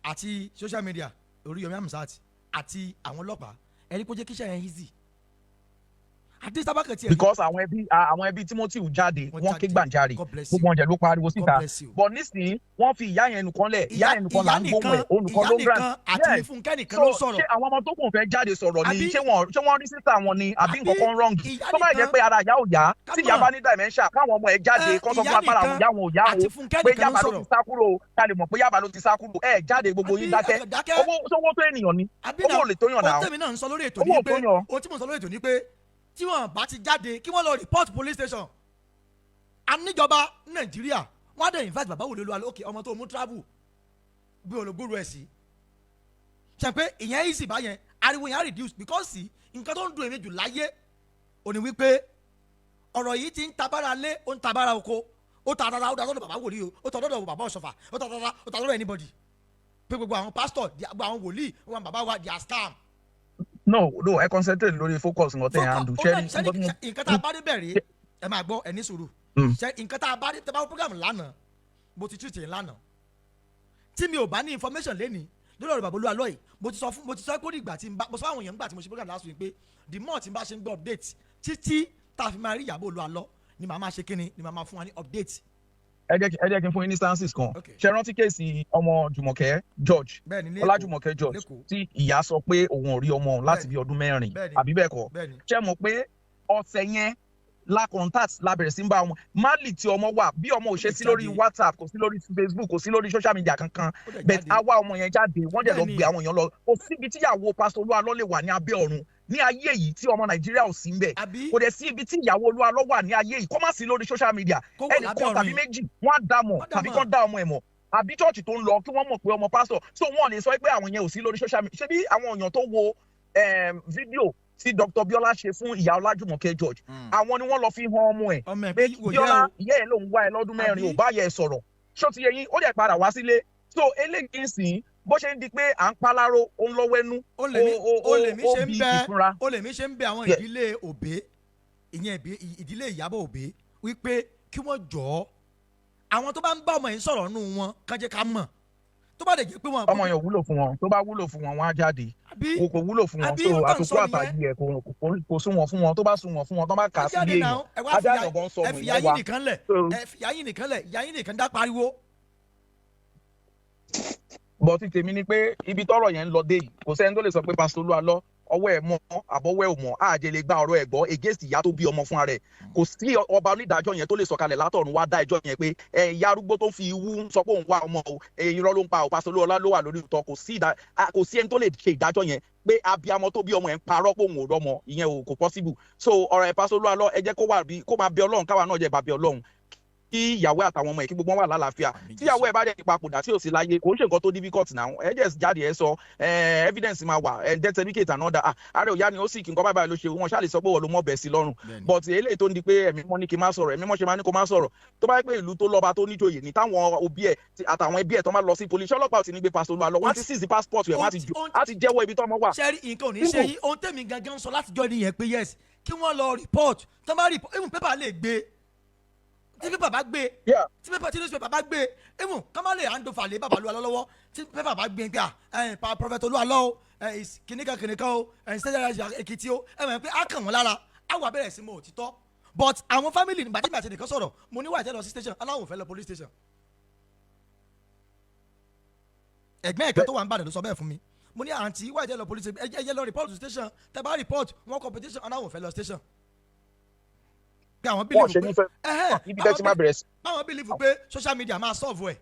àti social media, Oríyọmí Hamzat àti àwọn ọlọ́pàá, ẹni kó jẹ́ kíṣẹ́ yẹn easy àdé sábàkẹ́ tiẹ̀. Because àwọn ẹbí Timothy jáde, Wọ́n wọ́n ké jáde. gbàǹjarè. God bless you. Gbogbo wọn jẹ ló pariwo God síta. bless you. But nísìnyí, wọ́n fi ìyá yẹn nìkan lẹ̀, ìyá yẹn nìkan là ń gbóhùn ẹ̀, òun nìkan Ìyá ló ń nìkan grant. àti Yes. Fúnkẹ́ nìkan So ló sọ̀rọ̀. ṣé àwọn ọmọ tó kù fẹ́ jáde sọ̀rọ̀ ni? Àbí? Ṣé wọ́n rí sister wọn ni, àbí Àbí? nǹkan kan wrong? Ìyá Tó bá jẹ́ nìkan pé ara ìyá ò yá, tí ìyá Ká mọ̀. bá ní dementia, káwọn ọmọ ẹ̀ jáde, Ẹ, kó sọ ìyá fún apára àwọn nìkan ìyá wọn ò yá o, àti Fúnkẹ́ pé nìkan ló Yaba ló sọ̀rọ̀. ti sá kúrò o, ká lè mọ̀ pé Yaba ló ti sá kúrò. Ẹ jáde, gbogbo yín Àbí? dákẹ́. Dákẹ́. Owó sówó tó ènìyàn ni? Àbí Owó náà? ò lè tó yàn náà. Ohun tèmi náà ń sọ lórí ètò Owó ní ò pé tó yàn. ohun tí mo sọ lórí ètò ní pé tí wọ́n bá ti jáde, kí wọ́n lọ report police station. Aníjọba Nàìjíríà, wọ́n á dẹ̀ invite bàbá wòlé olúwa lókè ọmọ tó mú travel bí olùgbòrò ẹ̀ sí. Ṣe pé ìyẹn easy báyẹn, ariwo yẹn á reduce, because nǹkan tó ń dùn èmi jù láyé ò ní wípé ọ̀rọ̀ yìí ti ń tabára lé, ó ń tabára oko, ó ta tata, ó ta sọ́dọ̀ bàbá wòlíì o, ó ta sọ́dọ̀ bàbá ọ̀ṣọ́fà, ó ta tata, ó ta sọ́dọ̀ anybody, pé gbogbo àwọn pastor, gbogbo àwọn wòlíì wọn, bàbá wa, they are scam. No, ẹ concentrate lórí focus nǹkan tẹ̀ handle. Ó ṣẹ́rí náà ṣẹ́rí nǹkan tá a bá dé bẹ̀rẹ̀, ẹ máa gbọ́, ẹ ní sùúrù. Ṣe nǹkan tá a bá dé, tẹ́ bá wọ program lánàá, mo ti treat yẹn lánàá. Tí mi ò bá ní information lẹ́ni lórí ọ̀rọ̀ bàbá Olú Alọ́ yìí, mo ti sọ pé ó ní ìgbà tí n bá mo sọ fún àwọn èèyàn nígbà tí mo ṣe program last week pé the more tí n bá ṣe ń gbọ́ update títí tá a fi máa rí Ìyàbọ̀ Olú Alọ́ ni màá máa ṣe kíni, ni màá máa fún wa ní update. Ẹ jẹ́ kí n fún yín ní instances kan. Okay. Ṣe rántí case ọmọ Jùmọ̀kẹ́ George? Bẹ́ẹ̀ni, ní Èkó. Ọlájùmọ̀kẹ́ George. Lẹ́kọ̀ọ́. Tí ìyá sọ pé òun ò rí ọmọ òun láti bí ọdún 4. Bẹ́ẹ̀ni. Àbí bẹ́ẹ̀ kọ́? Bẹ́ẹ̀ni. Ṣé mọ̀ pé ọ̀sẹ̀ yẹn la contact, la bẹ̀rẹ̀ sí ń bá ọmọ Mali tí ọmọ wà, bí ọmọ ò ṣe sí lórí Jáde. WhatsApp, kò sí lórí Facebook, kò sí lórí social media kankan. Ó dẹ̀ But jáde. a wá ọmọ yẹn jáde, wọ́n dẹ̀ lọ Bẹ́ẹ̀ni. gbé àwọn èèyàn lọ. Kò síbi tíyàwó Pásítọ̀ Olú Alọ́ lè wà ní abẹ́ ọ̀run ní ayé yìí tí ọmọ Nàìjíríà ò sí ń bẹ̀. Àbí? Kò dẹ̀ sí ibi tí ìyàwó Olú Alọ́ wà ní ayé yìí kó má sí lórí social media. Kó wà lábẹ́ Ẹnìkan ọ̀run tàbí yìí. méjì, wọ́n á dá mọ̀. Wọ́n dá Tàbí mọ̀. kán dá ọmọ ẹ̀ mọ̀, àbí church tó ń lọ, kí wọ́n mọ̀ pé ọmọ pásítọ̀. So wọ́n lè sọ pé àwọn yẹn ò sí lórí social media. Ṣé bí àwọn èèyàn tó wo fídíò tí Dr. Biola ṣe fún ìyá Ọlájùmọ̀kẹ́ George, àwọn ni wọ́n lọ fi hàn ọmọ ẹ̀ Ọmọ ẹ̀ pé pé wò yẹ Biola, o. ìyá ẹ̀ lòún wá ẹ lọ́dún 4, Àbí? ò bá yẹ ẹ sọ̀rọ̀. Ṣó ti yẹ yín? Ó dẹ̀ padà wá sílé. So eléyìí ń sìn, bó ṣe ń di pé à ń paláró, ó ń lọ́wọ́ ẹnu. Ó lè mí ó lè mí Ó ṣe ń bí bẹ ìfúnra. Ó lè mí ṣe ń bẹ àwọn ìdílé òbé, ìyẹn ìdílé Ìyábọ̀ Òbé, wípé kí wọ́n jọ̀ọ́, àwọn tó bá ń bá ọmọ yìí sọ̀rọ̀ nù wọn, kàn jẹ́ ká mọ̀, tó bá dẹ̀ jẹ́ pé wọn. Ọmọ yẹn ò wúlò fún wọn. Tó bá wúlò fún wọn, wọn á jáde. Àbí? Kò wúlò fún wọn. Àbí? So Ó tàn àtòkù sọ nìyẹn. àtàyè ẹ kò sún wọn fún wọn. Tó bá sún wọn fún wọn, tó bá kà á sí Jáde bí náà, èèyàn ẹ wá ajá fìyà ìyàngàn sọ ẹ ọmọ fìyà ìyẹn yín wa. nìkan lẹ̀. Ẹ fìyà yín nìkan lẹ̀, ìyá yín nìkan dá pariwo. But ti tèmi ni pé ibi tọ́rọ̀ yẹn ń lọ dé yìí, kò sẹ́ni tó lè sọ pé Pásítọ̀ Olú Alọ́ ọwọ́ ẹ̀ mọ́ àbọ̀wọ́ ẹ̀ ò mọ́. Àjẹ lè gba ọ̀rọ̀ ẹ̀ gbọ́ against ìyá tó bí ọmọ fúnra rẹ̀. Kò sí ọba onídàájọ́ yẹn tó lè sọ̀kalẹ̀ látọ̀run wá dá ẹjọ́ yẹn pé ẹ ìyá arúgbó tó ń fi iwú sọ pé òun wá ọmọ o, ẹ irọ́ ló ń pa o, Pásítọ̀ Olú Alọ́ ló wà lórí ìtọ́. Kò sí ẹni tó lè ṣe ìdájọ́ yẹn pé abiyamọ tó bí ọmọ ẹ̀ ń parọ́ pé òun ò rọ́mọ ìyẹn o, kò possible. So ọ̀rọ̀ ẹ̀, Pásítọ̀ Olú Alọ́, ẹ jẹ́ kó wà bí kó máa bẹ Ọlọ́run, káwa náà jẹ́ bàbẹ Ọlọ́run kí ìyàwó àtàwọn ọmọ ẹ̀, kí gbogbo wọn wà lálàáfíà. Tíyàwó ẹ̀ bá dẹ̀ ti papòdà tí ò sí láyé, kò ń ṣe nǹkan tó difficult now. Ẹ jẹ́ jáde, ẹ sọ ẹ, evidence máa wà, ẹ death certificate and other. Ah, ààrẹ òyà ni ó sì kí nǹkan báyìí ló ṣe wọn, ṣáà lè sọ pé wọ́n ló mọ̀ bẹ́ẹ̀ sí lọ́rùn. But eléyìí tó ń di pé ẹ̀mí mọ́ ní kí n má sọ̀rọ̀, ẹ̀mí mọ́ ṣe máa ní kó má sọ̀rọ̀, tó bá yẹ pé ìlú tó lọ́ba tó níjòyè ní, táwọn òbí ẹ̀ àtàwọn ẹbí ẹ̀ tó máa lọ sí police, ọlọ́pàá ò ti ní gbé Pastor Olú Alọ́, wọ́n á ti seize passport rẹ̀, wọ́n á ti á ti jẹ́wọ́ ibi tó ọmọ wà. Ṣẹ́rí, nǹkan ò ní ṣe yín. Ohun tẹ̀mí gangan sọ látijọ́ nìyẹn pé yes, kí wọ́n lọ report. Tó bá report, even paper lè gbé. Tí paper bá gbé, tí paper, tí newspaper bá gbé, even ká má lè hand over lé bàbá Olú Alọ́ lọ́wọ́, tí paper bá gbé pé à ẹ̀ Prophet Olú Alọ́ o, ẹ̀ kìnìkan kìnìkan o, ẹ̀ sẹ́jà Èkìtì o, ẹ̀ mọ̀ pé á kàn wọ́n lára, á wà bẹ̀rẹ̀ sí mọ òtítọ́. But àwọn family, nígbà tí mi àti ẹnìkan sọ̀rọ̀, mo ní wà tẹ́ lọ sí station, aláwọ̀ fẹ́ lọ police station. Ẹ̀gbọ́n ẹ̀kan tó wà ń bàdàn ló sọ bẹ́ẹ̀ fún mi. Mo ní, "Àǹtí, wà tẹ́ lọ police station? Ẹ jẹ́ lọ report to station. Tẹ́ bá report, wọ́n kọ petition." Aláwọ̀ fẹ́ lọ station, pé àwọn Wọ́n believe ṣe pé nífẹ̀ẹ́ ibi tẹ́ ti máa bẹ̀rẹ̀ sí. báwọn believe pé social media máa solve ẹ̀.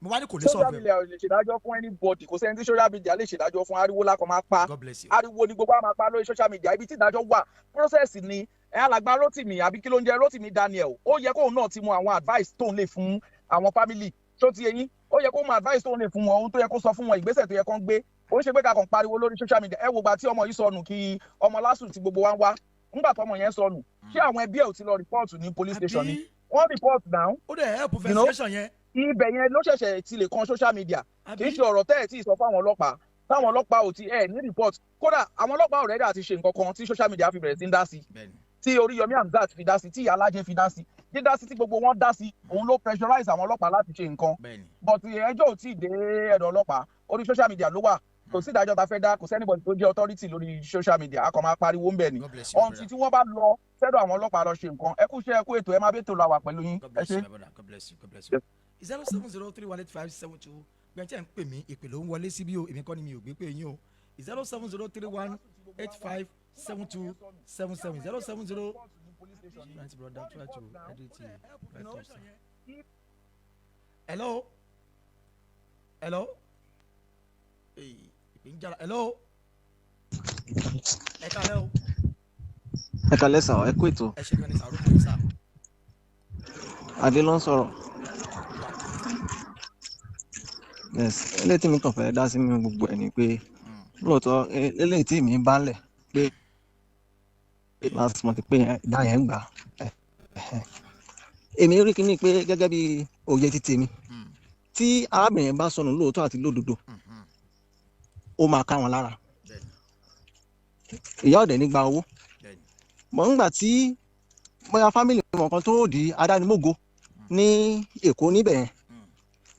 Mo wá ní kò lè Social solve ẹ̀. media ò lè ṣèdájọ́ fún anybody. Kò sẹ́ni tí social media lè ṣèdájọ́ fún. Ariwo lákọ̀ máa pa. God bless you. Ariwo ni gbogbo àwọn máa pa lórí social media. Ibi tí ìdájọ́ wà, process ni. Ẹ alàgbà Rotimi, àbí kí ló ń jẹ, Rotimi Daniel, ó yẹ kóun náà ti mọ àwọn advice tóun lè fún àwọn family. Tó ti yẹ yín? Ó yẹ kó mọ advice tóun lè fún wọn, ohun tó yẹ kó sọ fún wọn, ìgbésẹ̀ tó yẹ kó ń gbé. Ó ń ṣe pé ká kàn pariwo lórí social media. Ẹ wo gba tí ọmọ yìí sọnù, kí ọmọ lásùn tí gbogbo wa ń wá. Ńgbà tọmọ yẹn sọnù, ṣé àwọn ẹbí ẹ ò ti lọ report ní police station ni? Àbí? Wọ́n report now. Ó dẹ̀ help You know? investigation yẹn. Ibẹ̀ yẹn ló ṣẹ̀ṣẹ̀ ti lè kan social media. Kì í Àbí? ṣe ọ̀rọ̀ tẹ́ ẹ̀ tí ì sọ fáwọn ọlọ́pàá, táwọn ọlọ́pàá ò ti ẹ̀ ní report. Kódà àwọn ọlọ́pàá already àti ṣe nǹkan kan tí social media fi bẹ̀rẹ̀ sí ń dá sí, tí Oríyọmí Hamzat fi dá sí, tí Ìyá fi dá sí, dídá sí tí gbogbo wọn dá sí, òun ló pressurize àwọn ọlọ́pàá láti ṣe nǹkan. But ẹjọ́ ò tí ì dé ẹ̀dọ̀ ọlọ́pàá, orí social media ló wà. Kò sí ìdájọ́ ta fẹ́ dá, kò sí anybody tó jẹ́ authority lórí social media. A kàn máa pariwo ń bẹ̀ ni God bless you, until tí wọ́n bá lọ sẹ́dọ̀ àwọn ọlọ́pàá lọ ṣe nǹkan. Ẹ kú iṣẹ́, ẹ kú ètò, ẹ máa bẹ́ẹ̀ tó la wà pẹ̀lú yín. God Ẹ bless ṣé. you, my brother. God bless you. God bless you. 070318572. Gbẹ̀ntẹ́ ń pè mí, ìpè ló ń wọlé síbí o. Èmi kọ́ ni mi ò gbé pé yín o. 07031857277, 070. Right, brother, try to edit it. Right up, sir. Hello, hello. Hey, ìpè ń jára. Hello, ẹ káalẹ́ o. Ẹ kálẹ́ sà, ẹ kú ètò. Ẹ ṣe kan ní sàrúkọ yìí sà. Adé ló ń sọ̀rọ̀. Yes, eléyìí tí mi kàn fẹ́ dá sí nínú gbogbo ẹ̀ ni pé lóòótọ́ eléyìí tí mi bá lẹ̀ pé last month pé ìyá yẹn gbà. Èmi rí kíní pé gẹ́gẹ́ bí òye ti tèmi, tí arábìnrin yẹn bá sọnù lóòótọ́ àti lódodo, ó máa ká wọn lára. Ìyá ọ̀dẹ̀ ní gba owó mọ̀ ńgbà tí bóyá family wọn kan tó di adánimógo ní Èkó níbẹ̀ yẹn,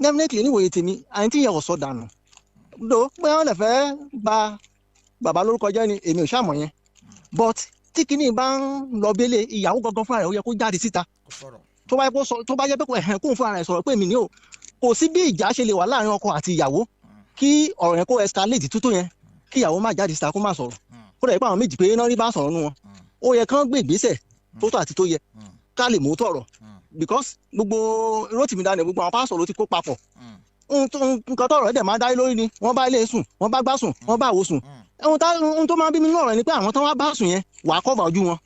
definitely níwòye tèmi, àyìn tí ìyẹn ò sọ dànù do bóyá wọn lè fẹ́ ba bàbá lórúkọ jẹ́ ni, èmi ò ṣàmọ̀ yẹn. But tí kinní bá ń lọ bẹ́lẹ̀, ìyàwó gangan fúnra rẹ̀, ó yẹ kó jáde síta. Kò sọ̀rọ̀. Tó bá yẹ kó sọ, tó bá yẹ pé ẹ̀hẹ̀n kóun fúnra rẹ̀ sọ̀rọ̀ pé èmi ni o. Kò sí bí ìjà ṣe lè wà láàrin ọkọ àti ìyàwó kí ọ̀rọ̀ yẹn kó escalate tútù yẹn, kí ìyàwó má jáde síta kó má sọ̀rọ̀, kó dẹ̀ pé àwọn méjì pé náà rí bá sọ̀rọ̀ nù wọn. Ó yẹ kán gbé ìgbésẹ̀ tó tọ́ àti tó yẹ ká lè mú tọ̀rọ̀, because gbogbo Rótìmí Daniel, gbogbo àwọn pásọ̀ ló ti kó papọ̀. Nǹkan tọ̀rọ̀ ẹ̀dẹ̀ máa dá lórí ni wọ́n bá ilé sùn, wọ́n bá gbá sùn, wọ́n bá àwo sùn. Ohun tó máa ń bí mi nínú ọ̀rọ̀ ni pé àwọn tó wá bá sùn yẹn, wàá cover ojú wọn,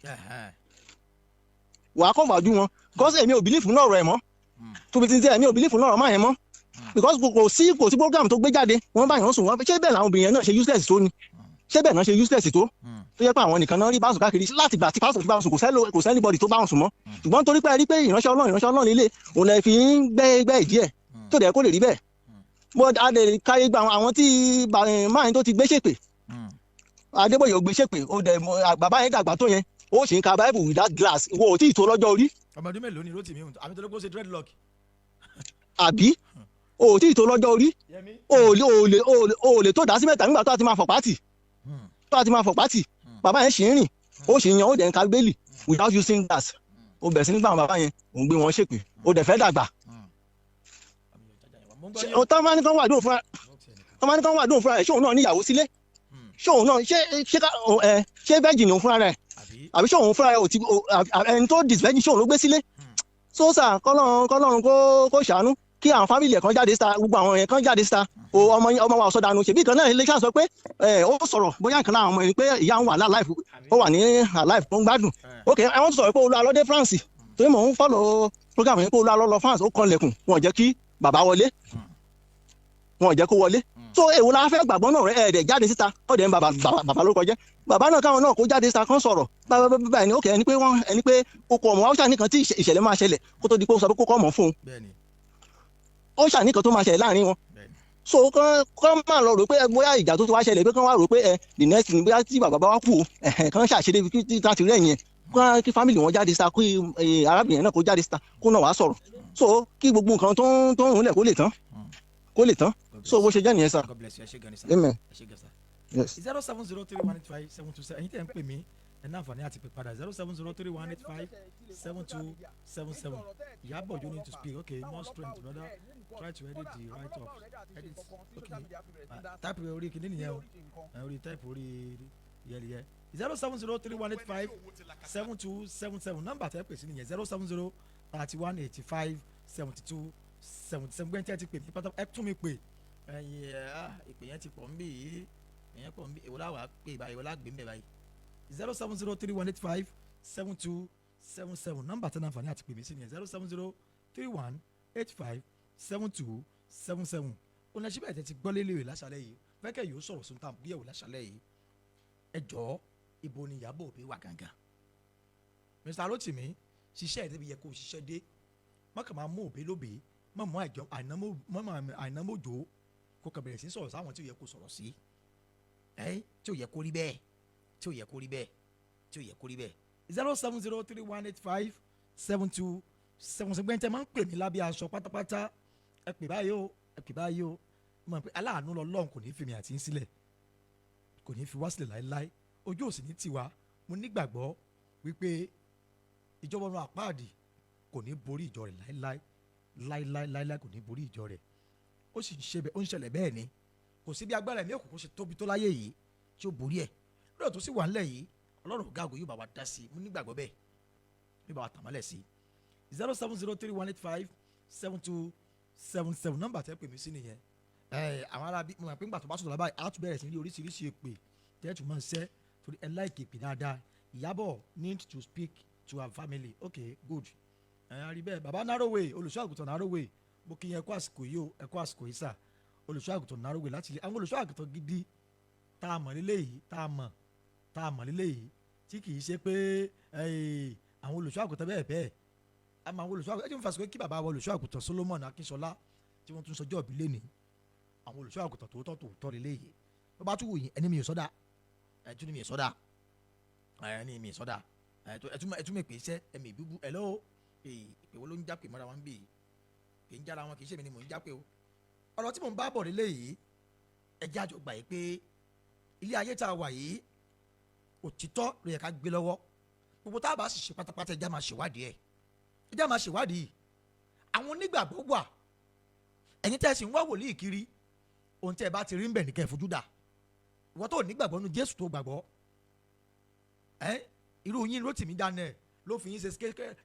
wàá cover ojú wọn, because èmi ò believe nínú ọ̀rọ̀ ẹ̀ mọ́. Tóbi tí ń tẹ́, èmi ò believe nínú ọ̀rọ̀ máa yẹn mọ́, because kò sí program tó gbé jáde. Wọ́n bá yàn sùn, wọ́n ṣé bẹ́ẹ̀ làwọn obìnrin yẹn náà ṣe useless tó ni? Ṣé bẹ́ẹ̀ náà ṣe useless tó tó yẹ pé àwọn nìkan náà rí bá sùn káàkiri? Láti gbà tí pásítọ̀ ti bá sùn, kò sí anybody tó bá wọn sùn mọ́. Ṣùgbọ́n torí pé ẹ rí pé ìránṣẹ́ Ọlọ́run, ìránṣẹ́ Ọlọ́run ilé òun lè fi ń gbẹ́ gbẹ́ ìdí ẹ̀ tó dẹ̀ kó lè rí bẹ́ẹ̀. Mo a lè káyé gba àwọn tí máa tó ti gbé ṣèpè. Adébóyè ò gbé ṣèpè, ó dẹ̀ bàbá yẹn dàgbà tó yẹn, ó sì ń ka Bible without glass. Wo ò tí ì tó lọ́jọ́ orí. Ọmọ ọdún mélòó ni Rótìmí, àbí tó ló kó ṣe dreadlock? Àbí o ò tí ì tó lọ́jọ́ orí? Yẹmí. O ò lè tó dá sí mẹ́ta nígbà tó a ti máa fọ̀ pátì, tó a ti máa fọ̀ pátì. Bàbá yẹn ṣì ń rìn, ó sì ń yan, ó dẹ̀ ń ka Bíbélì without using glass. Ó bẹ̀rẹ̀ sí nígbà àwọn bàbá yẹn, òun gbé wọn ṣèpè, ó dẹ̀ fẹ́ dàgbà. Mo ń gbọ́ yín. Ó tán bá ní kán wà dùn fúnra, tán bá ní kán wà dùn fúnra rẹ̀, ṣé òun náà níyàwó sílé? Ṣé òun náà ṣé ká ẹ ṣé virgin òun fúnra rẹ̀? Àbí? Àbí ṣé òun fúnra rẹ̀ ò ti ẹni tó disvirgin, ṣé òun ló gbé sílé? So sà, kọ́lọ́run kó ṣàánú, kí àwọn family ẹ̀ kan jáde síta, gbogbo àwọn yẹn kan jáde síta. O ọmọ yẹn, ọmọ wa ọ̀sọ́ dànù. Ṣèbí kan náà ilé ṣáà sọ pé ẹ ó sọ̀rọ̀, bóyá nǹkan náà àwọn ọmọ yẹn pé ìyá ń wà alive, ó wà ní alive, tó ń gbádùn. Ok, àwọn tó sọ̀rọ̀ pé Olú Alọ́ dé France, torí mò ń follow program yẹn pé Olú Alọ́ lọ France, ó kanlẹ̀kùn, wọn ò jẹ́ kí bàbá wọlé, wọn ò jẹ́ kó wọlé. So èwo la fẹ́ gbàgbọ́ náà rẹ? Ẹ̀ẹ́dẹ̀ jáde síta, ó dẹ̀ ń bàbá bàbá lórúkọ jẹ́. Bàbá náà, káwọn náà kó jáde síta kán sọ̀rọ̀ bàbá bàbá ẹni. Ok, ẹni pé wọ́n ẹni pé kókó ọmọ wa, ó ṣàníkan tí ìṣẹ̀lẹ̀ máa ṣẹlẹ̀ kó tó di pé ó sọ pé kókó ọmọ fún un. Ó ṣàníkan tó máa ṣẹlẹ̀ láàrin wọn. So kán máa lọ rò pé bóyá ìjà tó ti wá ṣẹlẹ̀, pé kán wá rò pé ẹ the next thing, bóyá tí bàbá bá wá kú o, ẹ̀hẹ̀n, kán ṣàṣeré kí láti rí ẹ̀yìn ẹ̀, kán kí family wọn jáde síta, kí arábìnrin náà kó jáde síta, kó náà wá sọ̀rọ̀, so kí gbogbo nǹkan tó ń rúnlẹ̀ kó lè tán, kó lè tán. So bó ṣe jẹ́ nìyẹn sir. God bless you. Ẹ ṣé gan ni sir. Amen. Ẹ ṣé gan sir. Yes. 070318572 7. Ẹ̀yin tẹ̀ ń pè mí, ẹ ní àǹfààní àti pè padà, 07031857277. Ìyábọ̀, you need to speak. Okay, more strength, brother. Try to edit the write up, edit. Okay, type orí kìíní nìyẹn o. Orí type orí yẹliyẹ. 07031857277, nọ́mbà tẹ́ pè sí nìyẹn, 07031857277. Gbẹ́ntẹ́ ti pè mí pátá, ẹ tún mi pè. Ẹ̀yin ẹ̀, ìpè yẹn ti pọ̀ ń bì yìí, ìyẹn pọ̀ ń bì. Èwo la wàá pè báyìí? Èwo la gbé ń bẹ̀ báyìí? 07031857277, nọ́mbà tẹ́ náà fàní àti pè mí sí nìyẹn, 07031857277. Òun lẹ́sìn bẹ́ẹ̀ tẹ́ ti gbọ́ lélẹ̀ láṣálẹ̀ yìí. Fẹ́kẹ̀ yóò sọ̀rọ̀ sún tàn gbéyàwó láṣálẹ̀ yìí. Ẹ jọ̀ọ́, ibo ni Ìyábọ̀ Òbí wà gangan? Mr. Rotimi, ṣiṣẹ́ ẹ̀ débi yẹ kó o ṣiṣẹ́ dé. Má kàn máa mú òbí lóbìí, má mú àìnámójó, kó kàn bẹ̀rẹ̀ sí sọ̀rọ̀ sáwọn tí ò yẹ kó sọ̀rọ̀ sí ẹ́, tí ò yẹ kó rí bẹ́ẹ̀, tí ò yẹ kó rí bẹ́ẹ̀, tí ò yẹ kó rí bẹ́ẹ̀. 07031857277. Gbẹ́ntẹ́ máa ń pè mí lábẹ́ aṣọ pátápátá, ẹ pè báyìí o, ẹ pè báyìí o. Mo mọ̀ pé aláàánú lọ́lọ́run kò ní í fi mi àti ń sílẹ̀, kò ní í fi wá sílẹ̀ láéláé, ojú ò sì ní tiwa. Mo nígbàgbọ́ wípé ìjọba ọ̀run àpáàdì kò ní borí ìjọ rẹ̀ láéláé, láéláé, láéláé, kò ní borí ìjọ rẹ̀. Ó sì ń ṣe bẹ́ẹ̀, ó ń ṣẹlẹ̀ bẹ́ẹ̀ ni. Kò sí bí agbára ẹ̀mí òkùnkùn ṣe tóbi tó láyé yìí tí ó borí ẹ̀. Lọ́dọ̀ tó sì wà ńlẹ̀ yìí, Ọlọ́run ọ̀gá ògo yóò bá wa dá sí i. Mo nígbàgbọ́ bẹ́ẹ̀, yóò bá wa tàn mọ́lẹ̀ sí i. 07031857277, nọ́mbà tẹ́ pè mí sí nìyẹn. Ẹ àwọn ará bí mo mọ̀ pé ńgbà tó bá sọ̀rọ̀ báyìí, á tún bẹ̀rẹ̀ sí ní oríṣiríṣi èpè tẹ́tù máa ń ṣẹ́, torí ẹ like èpè dáadáa. Ìyábọ̀ need to speak to her family. Okay, good. Ẹ á rí bẹ́ẹ̀. Bàbá Narroway, olùṣọ́ àgùntàn Narroway, mo kí yẹn. Ẹ kú àsìkò yìí o, ẹ kú àsìkò yìí sà. Olùṣọ́ àgùntàn Nárògbè láti ilé àwọn olùṣọ́ àgùntàn gidi tá a mọ̀ nílé yìí, tá a mọ̀ nílé yìí, tí kì í ṣe pé àwọn olùṣọ́ àgùntàn bẹ́ẹ̀ bẹ́ẹ̀. A máa àwọn olùṣọ́ àgùntàn ẹ jẹ́ n fàṣọ kí bàbá wa, olùṣọ́ àgùntàn Solomon Akínṣọlá, tí wọ́n tún sọjọ́ ìbí lẹ́nìí. Àwọn olùṣọ́ àgùntàn tòótọ́ tòótọ́ nílé yìí. Bó bá tún wù yín, ẹni mi ò sọ́dà, ẹ tún ní mi ò sọ́dà, ẹni mi ò sọ́dà, ẹ tún mi pè iṣẹ́ ẹ̀mí ìbíbú ẹ lọ́wọ́. Ìpè wo ló ń jápè mọ́ra wọn bí? Kì í jára wọn, kì í ṣèmi ni mò ń jápè o. Ọ̀rọ̀ tí mò ń bá bọ̀ nílé yìí, ẹ jẹ́ àjọ gbà yìí pé ilé ayé tá a wà yìí, òtítọ́ ló yẹ ká gbé lọ́wọ́. Gbogbo tá a bá sì ṣe pátápátá, ẹ jẹ́ á máa ṣèwádìí ẹ̀, ẹ jẹ́ á máa ṣèwádìí. Àwọn onígbàgbọ́ wà. Ẹ̀yin tẹ́ ẹ sì ń wá wòlíì kiri, ohun tẹ́ ẹ bá ti rí ń bẹ̀ ní kẹ́ ẹ fojú dà. Ìwọ tó nígbàgbọ́ nu Jésù tó gbàgbọ́ ẹ, irú yín Rótìmí Daniel ló fi yín ṣe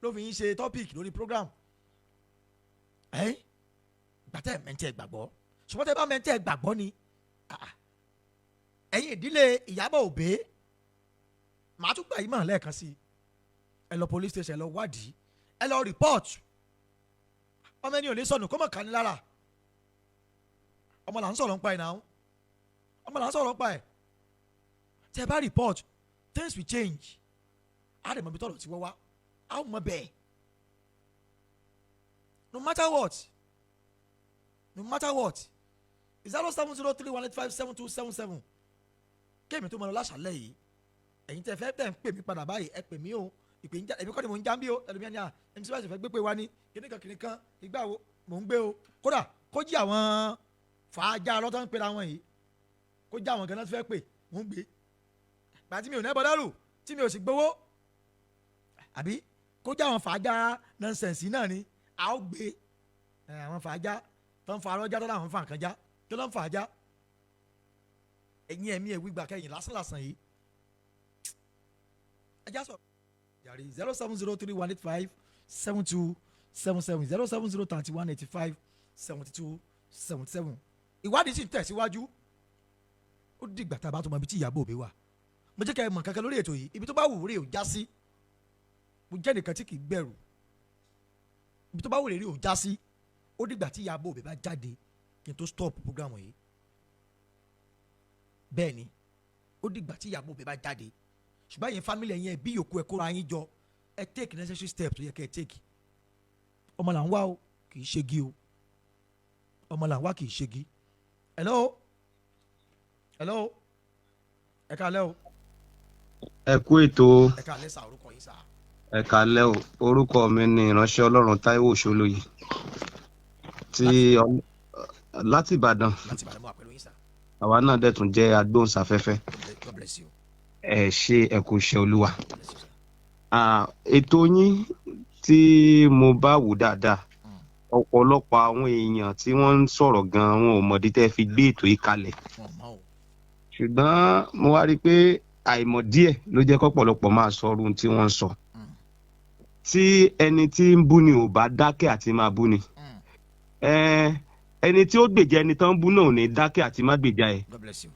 ló fi yín ṣe topic lórí program ẹ. Gbàtẹ́ mẹ́ntẹ́ gbàgbọ́, ṣùgbọ́n tẹ́ bá mẹ́ntẹ́ gbàgbọ́ ni. Ah, ah. Ẹ̀yin ìdílé Ìyábọ̀ Òbé, màá tún gbà yín mọ̀ lẹ́ẹ̀kan sí i. Ẹ lọ police station, ẹ lọ wádìí, ẹ lọ report. Ọmọ ẹni ò ní sọnù kó mọ̀ ká ní lára. Ọmọ là ń sọ̀rọ̀ ń pa ẹ̀ náà, ọmọ là ń sọ̀rọ̀ ń pa ẹ̀. Tẹ́ ẹ bá report, things will change. Á dẹ̀ mọ̀ bí tọ̀rọ̀ ti wọ́ wá, á mọ̀ bẹ́ẹ̀. No matter what, no matter what, 07031857277. Kéèmí tó mọ lọ láṣàlẹ̀ yìí, ẹ̀yin tẹ́ fẹ́ tẹ̀ ń pè mí padà báyìí, ẹ pè mí o. Ìpè ń já, èmi kọ́ ni mò ń já ń bí o. Ẹlòmíà ni à MC báyìí fẹ́ gbé pé wa ní kíníkan kíníkan ìgbà wo mò ń gbé o. Kódà kó jí àwọn fàájà lọ́tọ́ ń pera wọn yìí, kó já àwọn ganan fẹ́ pè, mò ń gbé. Gbà tí mi ò ní ẹbọ dárò, tí mi ò sì gbowó, àbí kó já àwọn fàájà nonsense náà ni a ó gbé. Àwọn fàájà tó ń fa arọ́jà, tó láwọn ń fa nǹkan já, tó ló ń fàájà. Ẹ̀yin ẹ̀mí ẹ̀ wígbà kẹ́yìn lásánlàsàn yìí, ẹ já sọ jàre. 07031857277, 07031857277. Ìwádìí sì ń tẹ̀síwájú. Ó dìgbà tá a bá tó mọ ibi tí Ìyábọ̀ Òbí wà. Mo jẹ́ kẹ́ ẹ mọ̀ kankan lórí ètò yìí, ibi tó bá wù rí ò já sí. Mo jẹ́ nìkan tí kì í bẹ̀rù. Ibi tó bá wù rí ò já sí. Ó dìgbà tí Ìyábọ̀ Òbí bá jáde kí n tó stop program yìí. Bẹ́ẹ̀ ni, ó dìgbà tí Ìyábọ̀ Òbí bá jáde. Ṣùgbọ́n ẹ̀yin family, ẹ̀yin ẹbí yòókù, ẹ kóra yín jọ, ẹ take necessary steps tó yẹ kẹ́ ẹ take. Ọmọ là ń wá o, kì í ṣegi o. Ọmọ là ń wá, kì í ṣegi. Hello, hello, ẹ káalẹ́ o. Ẹ kú ètò. Ẹ káalẹ́ sà. Orúkọ yín, sà? Ẹ káalẹ́ o. Orúkọ mi ni ìránṣẹ́ Ọlọ́run Táíwò Ṣolóyè tí láti Ìbàdàn. Láti Ìbàdàn, mo wà pẹ̀lú yín, sà. Àwa náà dẹ̀ tún jẹ́ agbóhùnsáfẹ́fẹ́. God bless you. Ẹ ṣe, ẹ kú iṣẹ́ Olúwa. God bless you, sir. Ah, ètò yín tí mo bá wò dáadáa, ọ̀pọ̀lọpọ̀ àwọn èèyàn tí wọ́n ń sọ̀rọ̀ gan-an, wọn ò mọ̀dí tẹ́ fi gbé ètò yìí kalẹ̀. Wọn mọ o. Ṣùgbọ́n mo wá rí i pé àìmọ̀ díẹ̀ ló jẹ́ kọ́pọ̀lọpọ̀ máa sọ ohun tí wọ́n ń sọ. Tí ẹni tí ń bú ni ò bá dákẹ́ àti máa bú ni, ẹni tí ó gbèjà ẹni tán ń bú náà ò ní dákẹ́ àti má gbèjà ẹ̀. God bless you.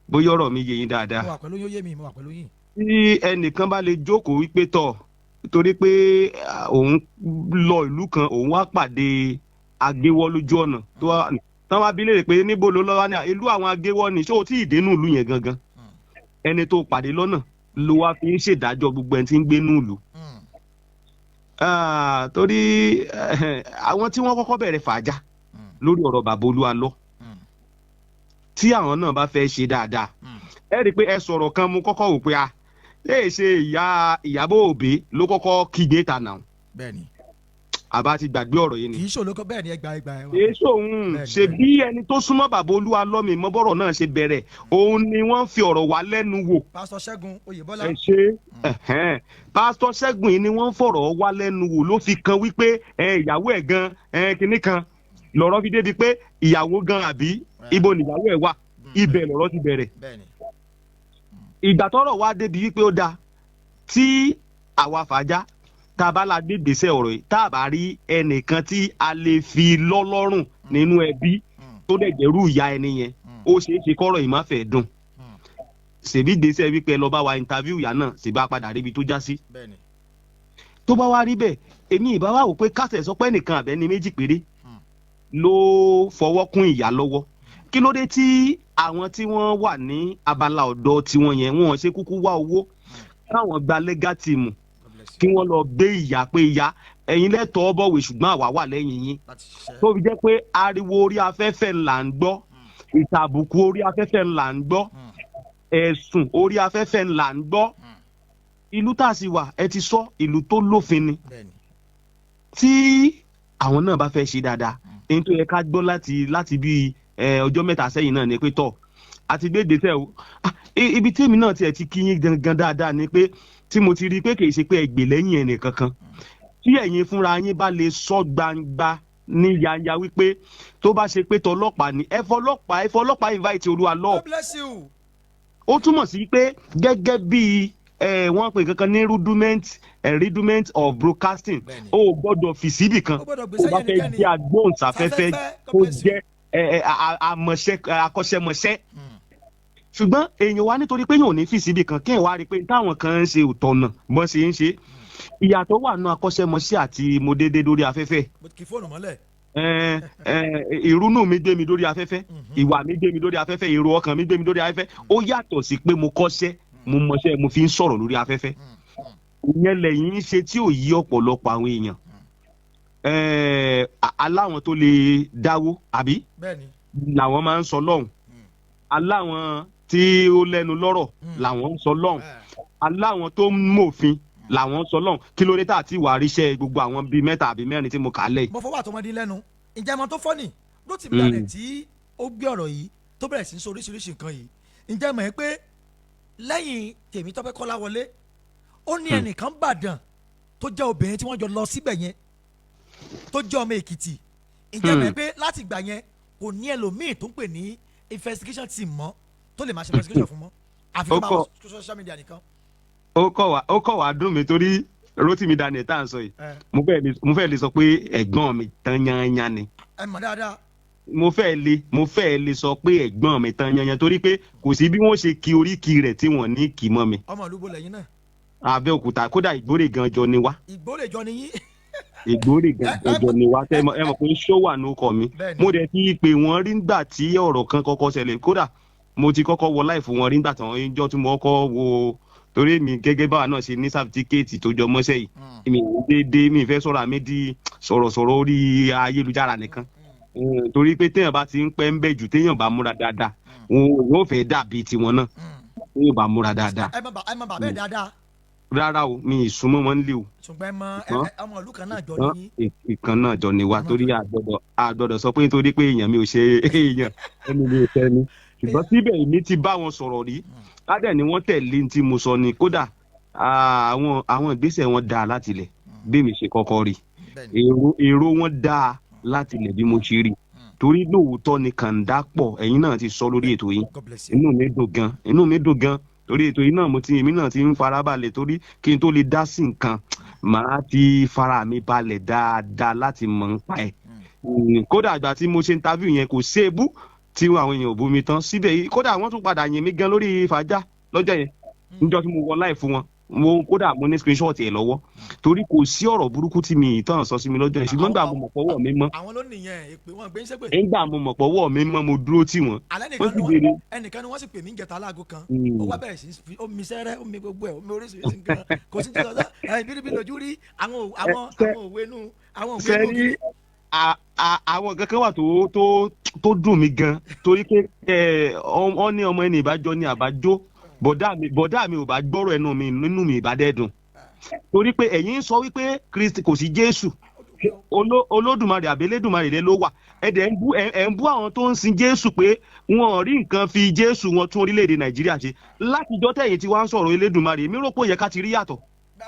Bóyá ọ̀rọ̀ mi yé yín dáadáa. Mo wà pẹ̀lú yín, ó yé mi, mo wà pẹ̀lú yín. Tí ẹnìkan bá lè jókòó wípé tọ̀, torí pé òun lọ ìlú kan, òun wá pàdé agéwọ́ lójú ọ̀nà, tó wá tán wá bí léèrè pé níbo ló lọ́wọ́ ní ìlú àwọn agéwọ́ ni, ṣé o tí ì dénú ìlú yẹn gangan? Ẹni tó pàdé lọ́nà ló wá fi ń ṣèdájọ́ gbogbo ẹni tí ń gbénú ìlú. Torí àwọn tí wọ́n kọ́kọ́ bẹ̀rẹ̀ fàájà lórí ọ̀rọ̀ bàbá Olúwa lọ, tí àwọn náà bá fẹ́ ṣe dáadáa, ẹ rí i pé ẹ sọ̀rọ̀ kan, mo kọ́kọ́ wò pé a lè ṣe ìyá Ìyábọ̀ Òbí ló kọ́kọ́ kígbe ta náà. Bẹ́ẹ̀ni. Àbá ti gbàgbé ọ̀rọ̀ yìí ni. Kì í ṣòro kọ. Bẹ́ẹ̀ni, ẹgbàá ẹgbàá ẹ wà. Èso òun ṣe bí ẹni tó súnmọ́ bàbá Olúwa lọ́mì mọ́bọ̀rọ̀ náà ṣe bẹ̀rẹ̀, òun ni wọ́n fi ọ̀rọ̀ wá lẹ́nu wò. Pásítọ̀ Ṣẹ́gun Oyèbọ́lá. Ẹ ṣe, ẹ̀hẹ́n. Pásítọ̀ Ṣẹ́gun yìí ni wọ́n fọ̀rọ̀ wá lẹ́nu wò ló fi kan wípé ẹ, ìyàwó ẹ̀ gan ẹ, kinní kan lọ̀rọ̀ fi débi pé ìyàwó gan, àbí ibo nìyàwó ẹ̀ wà? Ibẹ̀ lọ̀rọ̀ ti bẹ̀rẹ̀. Ìgbà tọ́rọ̀ wá débi wípé ó dáa tí àwa fàájà tá a bá la gbé gbèsè ọ̀rọ̀ yìí, tá a bá rí ẹnìkan tí a lè fi lọ́lọ́rùn nínú ẹbí tó dẹ̀ jẹ́rú ìyá ẹni yẹn, ó ṣeé ṣe kọ́rọ̀ yìí má fẹ́ dùn. Ṣèbí gbèsè wípé ẹ lọ bá wa interview ìyá náà, ṣèbí a padà ríbi tó já sí. Tó bá wá rí bẹ́ẹ̀, èmi ìbá wà wò pé kásẹ̀ sọ pé ẹnìkan àbẹ́ni méjì péré. Ló fọwọ́ kún ìyá lọ́wọ́. Kí ló dé tí àwọn tí wọ́n wà ní abala ọ̀dọ́ tiwọn yẹn, wọ́n ṣe kúkú wá owó káwọn gba legal team God bless you. kí wọ́n lọ gbé ìyá pé, ìyá, ẹ̀yin lẹ́tọ̀ọ́ bọ̀wé, ṣùgbọ́n àwa wà lẹ́yìn yín, láti ṣiṣẹ́. tó fi jẹ́ pé ariwo orí afẹ́fẹ́ là ń gbọ́, ìtàbùkù orí afẹ́fẹ́ là ń gbọ́, ẹ̀sùn orí afẹ́fẹ́ là ń gbọ́? Ìlú tá a sì wà, ẹ ti sọ, ìlú tó lófin ni. Tí àwọn náà bá fẹ́ ṣe dáadáa, èyí tó yẹ ká gbọ́ láti bí ọjọ́ 3 sẹ́yìn náà ni pé, tọ̀, àti gbé ìgbésẹ̀ o. Ah, ibi tí èmi náà tiẹ̀ ti kí yín gangan dáadáa ni pé tí mo ti rí i pé kì í ṣe pé ẹ gbè lẹ́yìn ẹnì kankan, tí ẹ̀yin fúnra yín bá lè sọ gbangba ní yanya wípé tó bá ṣe pé tọlọ́pàá ni, ẹ fọlọ́pàá invite Olúwa lọ. God bless you. Ó túmọ̀ sí pé gẹ́gẹ́ bí wọ́n pè kankan ní rudiment of broadcasting, o ò gbọ́dọ̀ fi síbì kan. Ó gbọ́dọ̀ gbé Tó bá sẹ́yìn fẹ́ ẹnikẹ́ni. jẹ́ agbóhùnsáfẹ́fẹ́ Sáfẹ́fẹ́, God kó bless you. jẹ́ amọ̀ṣẹ́, akọ́ṣẹ́mọṣẹ́. Ṣùgbọ́n èèyàn wa, nítorí pé yóò ní fi síbì kan, kéèyàn wá rí i pé táwọn kan ń ṣe òtọ̀nà bọ́n ṣe ń ṣe, ìyàtọ̀ wà nù akọ́ṣẹ́mọṣẹ́ àti mo dédé lórí afẹ́fẹ́. Mo kì í fóònù mọ́lẹ̀. Ìrúnú mi gbé mi lórí afẹ́fẹ́, ìwà mi gbé mi lórí afẹ́fẹ́, èrò ọkàn mi gbé mi lórí afẹ́fẹ́. Ó yàtọ̀ sí pé mo kọ́ṣẹ́, mo mọṣẹ́, mo fi ń sọ̀rọ̀ lórí afẹ́fẹ́. Ìyẹn lẹ́yìn ń ṣe tí ò yí ọ̀pọ̀lọpọ̀ àwọn èèyàn. Aláwọn tó lè dáwó àbí làwọn máa ń sọ lọ́hùn, aláwọn tí ó lẹ́nu lọ́rọ̀ làwọn ń sọ lọ́hùn, aláwọn tó ń mòfin làwọn ń sọ lọ́hùn. Kí ló dé tá àti ìwà àríṣẹ́ gbogbo àwọn bíi mẹ́ta àbí mẹ́rin tí mo kà á lẹ̀ yìí? Mo fọwọ́ àtọmọdé lẹ́nu. Ǹjẹ́ mo tó fọ́nì Rótìmí Daniel tí ó gbé ọ̀rọ̀ yìí, tó bẹ̀rẹ̀ sí í sọ oríṣiríṣi nǹkan yìí, ǹjẹ́ mọ̀ ẹ́ pé lẹ́yìn Tèmítọ́pẹ́ Kọ́láwọlé, ó ní ẹnìkan bàdàn tó jẹ́ obìnrin tí wọ́n jọ lọ síbẹ̀ yẹn, tó jẹ́ ọmọ Èkìtì? Ǹjẹ́ mọ̀ ẹ́ pé láti ìgbà yẹn, kò ní ẹlòmíì tó ń pè ní investigation team mọ́ tó lè máa ṣe investigation fún mọ́, àfi kó Ó máa wọ social media nìkan? Ó kọ̀ wá dùn mí torí Rótìmí Daniel tá à ń sọ yìí, mo fẹ́ lè sọ pé ẹ̀gbọ́n mi tán yányán ni. Ẹ mọ̀ dáadáa. Mo fẹ́ lè sọ pé ẹ̀gbọ́n mi tán yányán, torí pé kò sí bí wọ́n ṣe kí oríkì rẹ̀ tí wọ́n ní kì mọ́ mi. Ọmọ ìlú bo lẹ́yìn náà? Abẹ́òkúta. Kódà, Ìgbórè gan jọ ni wá. Ìgbórè jọ ni yín. Ìgbórè gan jọ ni wá. Tẹ́ ẹ mọ̀ pé ṣó wà ní ọkọ mi. Mo dẹ̀ ti pè wọ́n rí nígbà tí ọ̀rọ̀ kan kọ́kọ́ ṣẹlẹ̀. Kódà, mo ti kọ́kọ́ wọ live wọn rí nígbà tí wọ́n jọ́ tí mo kọ́kọ́ wo, torí mi gẹ́gẹ́ báwa náà ṣe ní certificate tó jọ mọ́ṣẹ́ yìí, mi ò déédéé, mi fẹ́ sọ̀rọ̀ àmì di sọ̀rọ̀sọ̀rọ̀ orí ayélujára nìkan. Torí pé téèyàn bá ti ń pẹ́ ń bẹ̀ jù, téèyàn bá múra dáadáa, wọn ò fẹ́ dàbí tiwọn náà, téèyàn bá múra dáadáa. Ẹ mọ bàbá ẹ dáadáa? Rárá o, mi ì súnmọ́ wọn nílé o. Ṣùgbọ́n ẹ mọ ọmọ ìlú kan náà jọ ní. Ìkan náà jọ ni wa, torí àgbọ́dọ̀ sọ pé nítorí pé èèyàn mi ò ṣe èèyàn, ẹni mi ò fẹ́ ni. Ṣùgbọ́n síbẹ̀, èmi ti bá wọn sọ̀rọ̀ rí, ládẹ̀ ni wọ́n tẹ̀lé tí mo sọ ni. Kódà, àwọn ìgbésẹ̀ wọn dáa láti ilẹ̀ bí mi ṣe kọ́kọ́ rí. Èrò wọn dáa láti ilẹ̀ bí mo ṣe rí, torí lóòótọ́ ni kàńdá pọ̀. Ẹ̀yin náà ti sọ lórí ètò yín. Inú mi dùn gan, inú mi dùn gan, torí ètò yìí náà mo ti èmi náà ti ń farabalẹ̀, torí kí n tó lè dá sí nǹkan, màá ti fara mi balẹ̀ dáadáa láti mọ̀ ń pa ẹ̀. Kódà, àgbà tí mo ṣe interview yẹn, kò sí ebú tí àwọn èèyàn ò bú mi tán síbẹ̀. Kódà, wọ́n tún padà yìn mí gan lórí fàájà lọ́jọ́ yẹn, níjọ́ tí mo wọ live fún wọn. Mo kódà mo ní screenshot ẹ̀ lọ́wọ́, torí kò sí ọ̀rọ̀ burúkú tí mi ìtàn sọ sí mi lọ́jọ́ yẹn. Ṣùgbọ́n nígbà mo mọ̀ pọ́wọ́ mi mọ́, Àwọn ló nìyẹn, èpè wọn gbé ń ṣépè. nígbà mo mọ̀ pọ́wọ́ mi mọ́, mo dúró tì wọ́n. Alẹ́ Wọ́n nìkan sì ni béèrè. wọ́n, ẹnìkan ni wọ́n sì pè mí ń jẹta láago kan. Ó wá bẹ̀rẹ̀ sí í ó mi sẹ́rẹ́, ó mi gbogbo ẹ̀, ó mi oríṣiríṣi nǹkan. Kò sí ti sọ ẹ bíríbí lójú rí àwọn òwe nù, àwọn òwe nù. Sẹ́rí, àwọn nǹkan kan wà tó dùn mí gan, torí pé ọ ní ọmọ ẹni ìbájọ́ ní àbájọ́. Bọ̀dá mi ò bá gbọ́rọ̀ ẹnu mi, nínú mi ìbá dẹ́dùn, torí pé ẹ̀yin ń sọ wípé Kristi kò sí, Jésù Olódùmarè àbí Elédùmarè lé ló wà. Ẹ dẹ̀ ń bú ẹ ń bú àwọn tó ń sin Jésù pé wọn ò rí nǹkan fi Jésù wọn tún orílẹ̀-èdè Nàìjíríà ṣe. Látijọ́ tẹ̀yìn tí wọ́n ń sọ̀rọ̀ Elédùmarè, èmi rò pé ó yẹ ká ti rí yàtọ̀.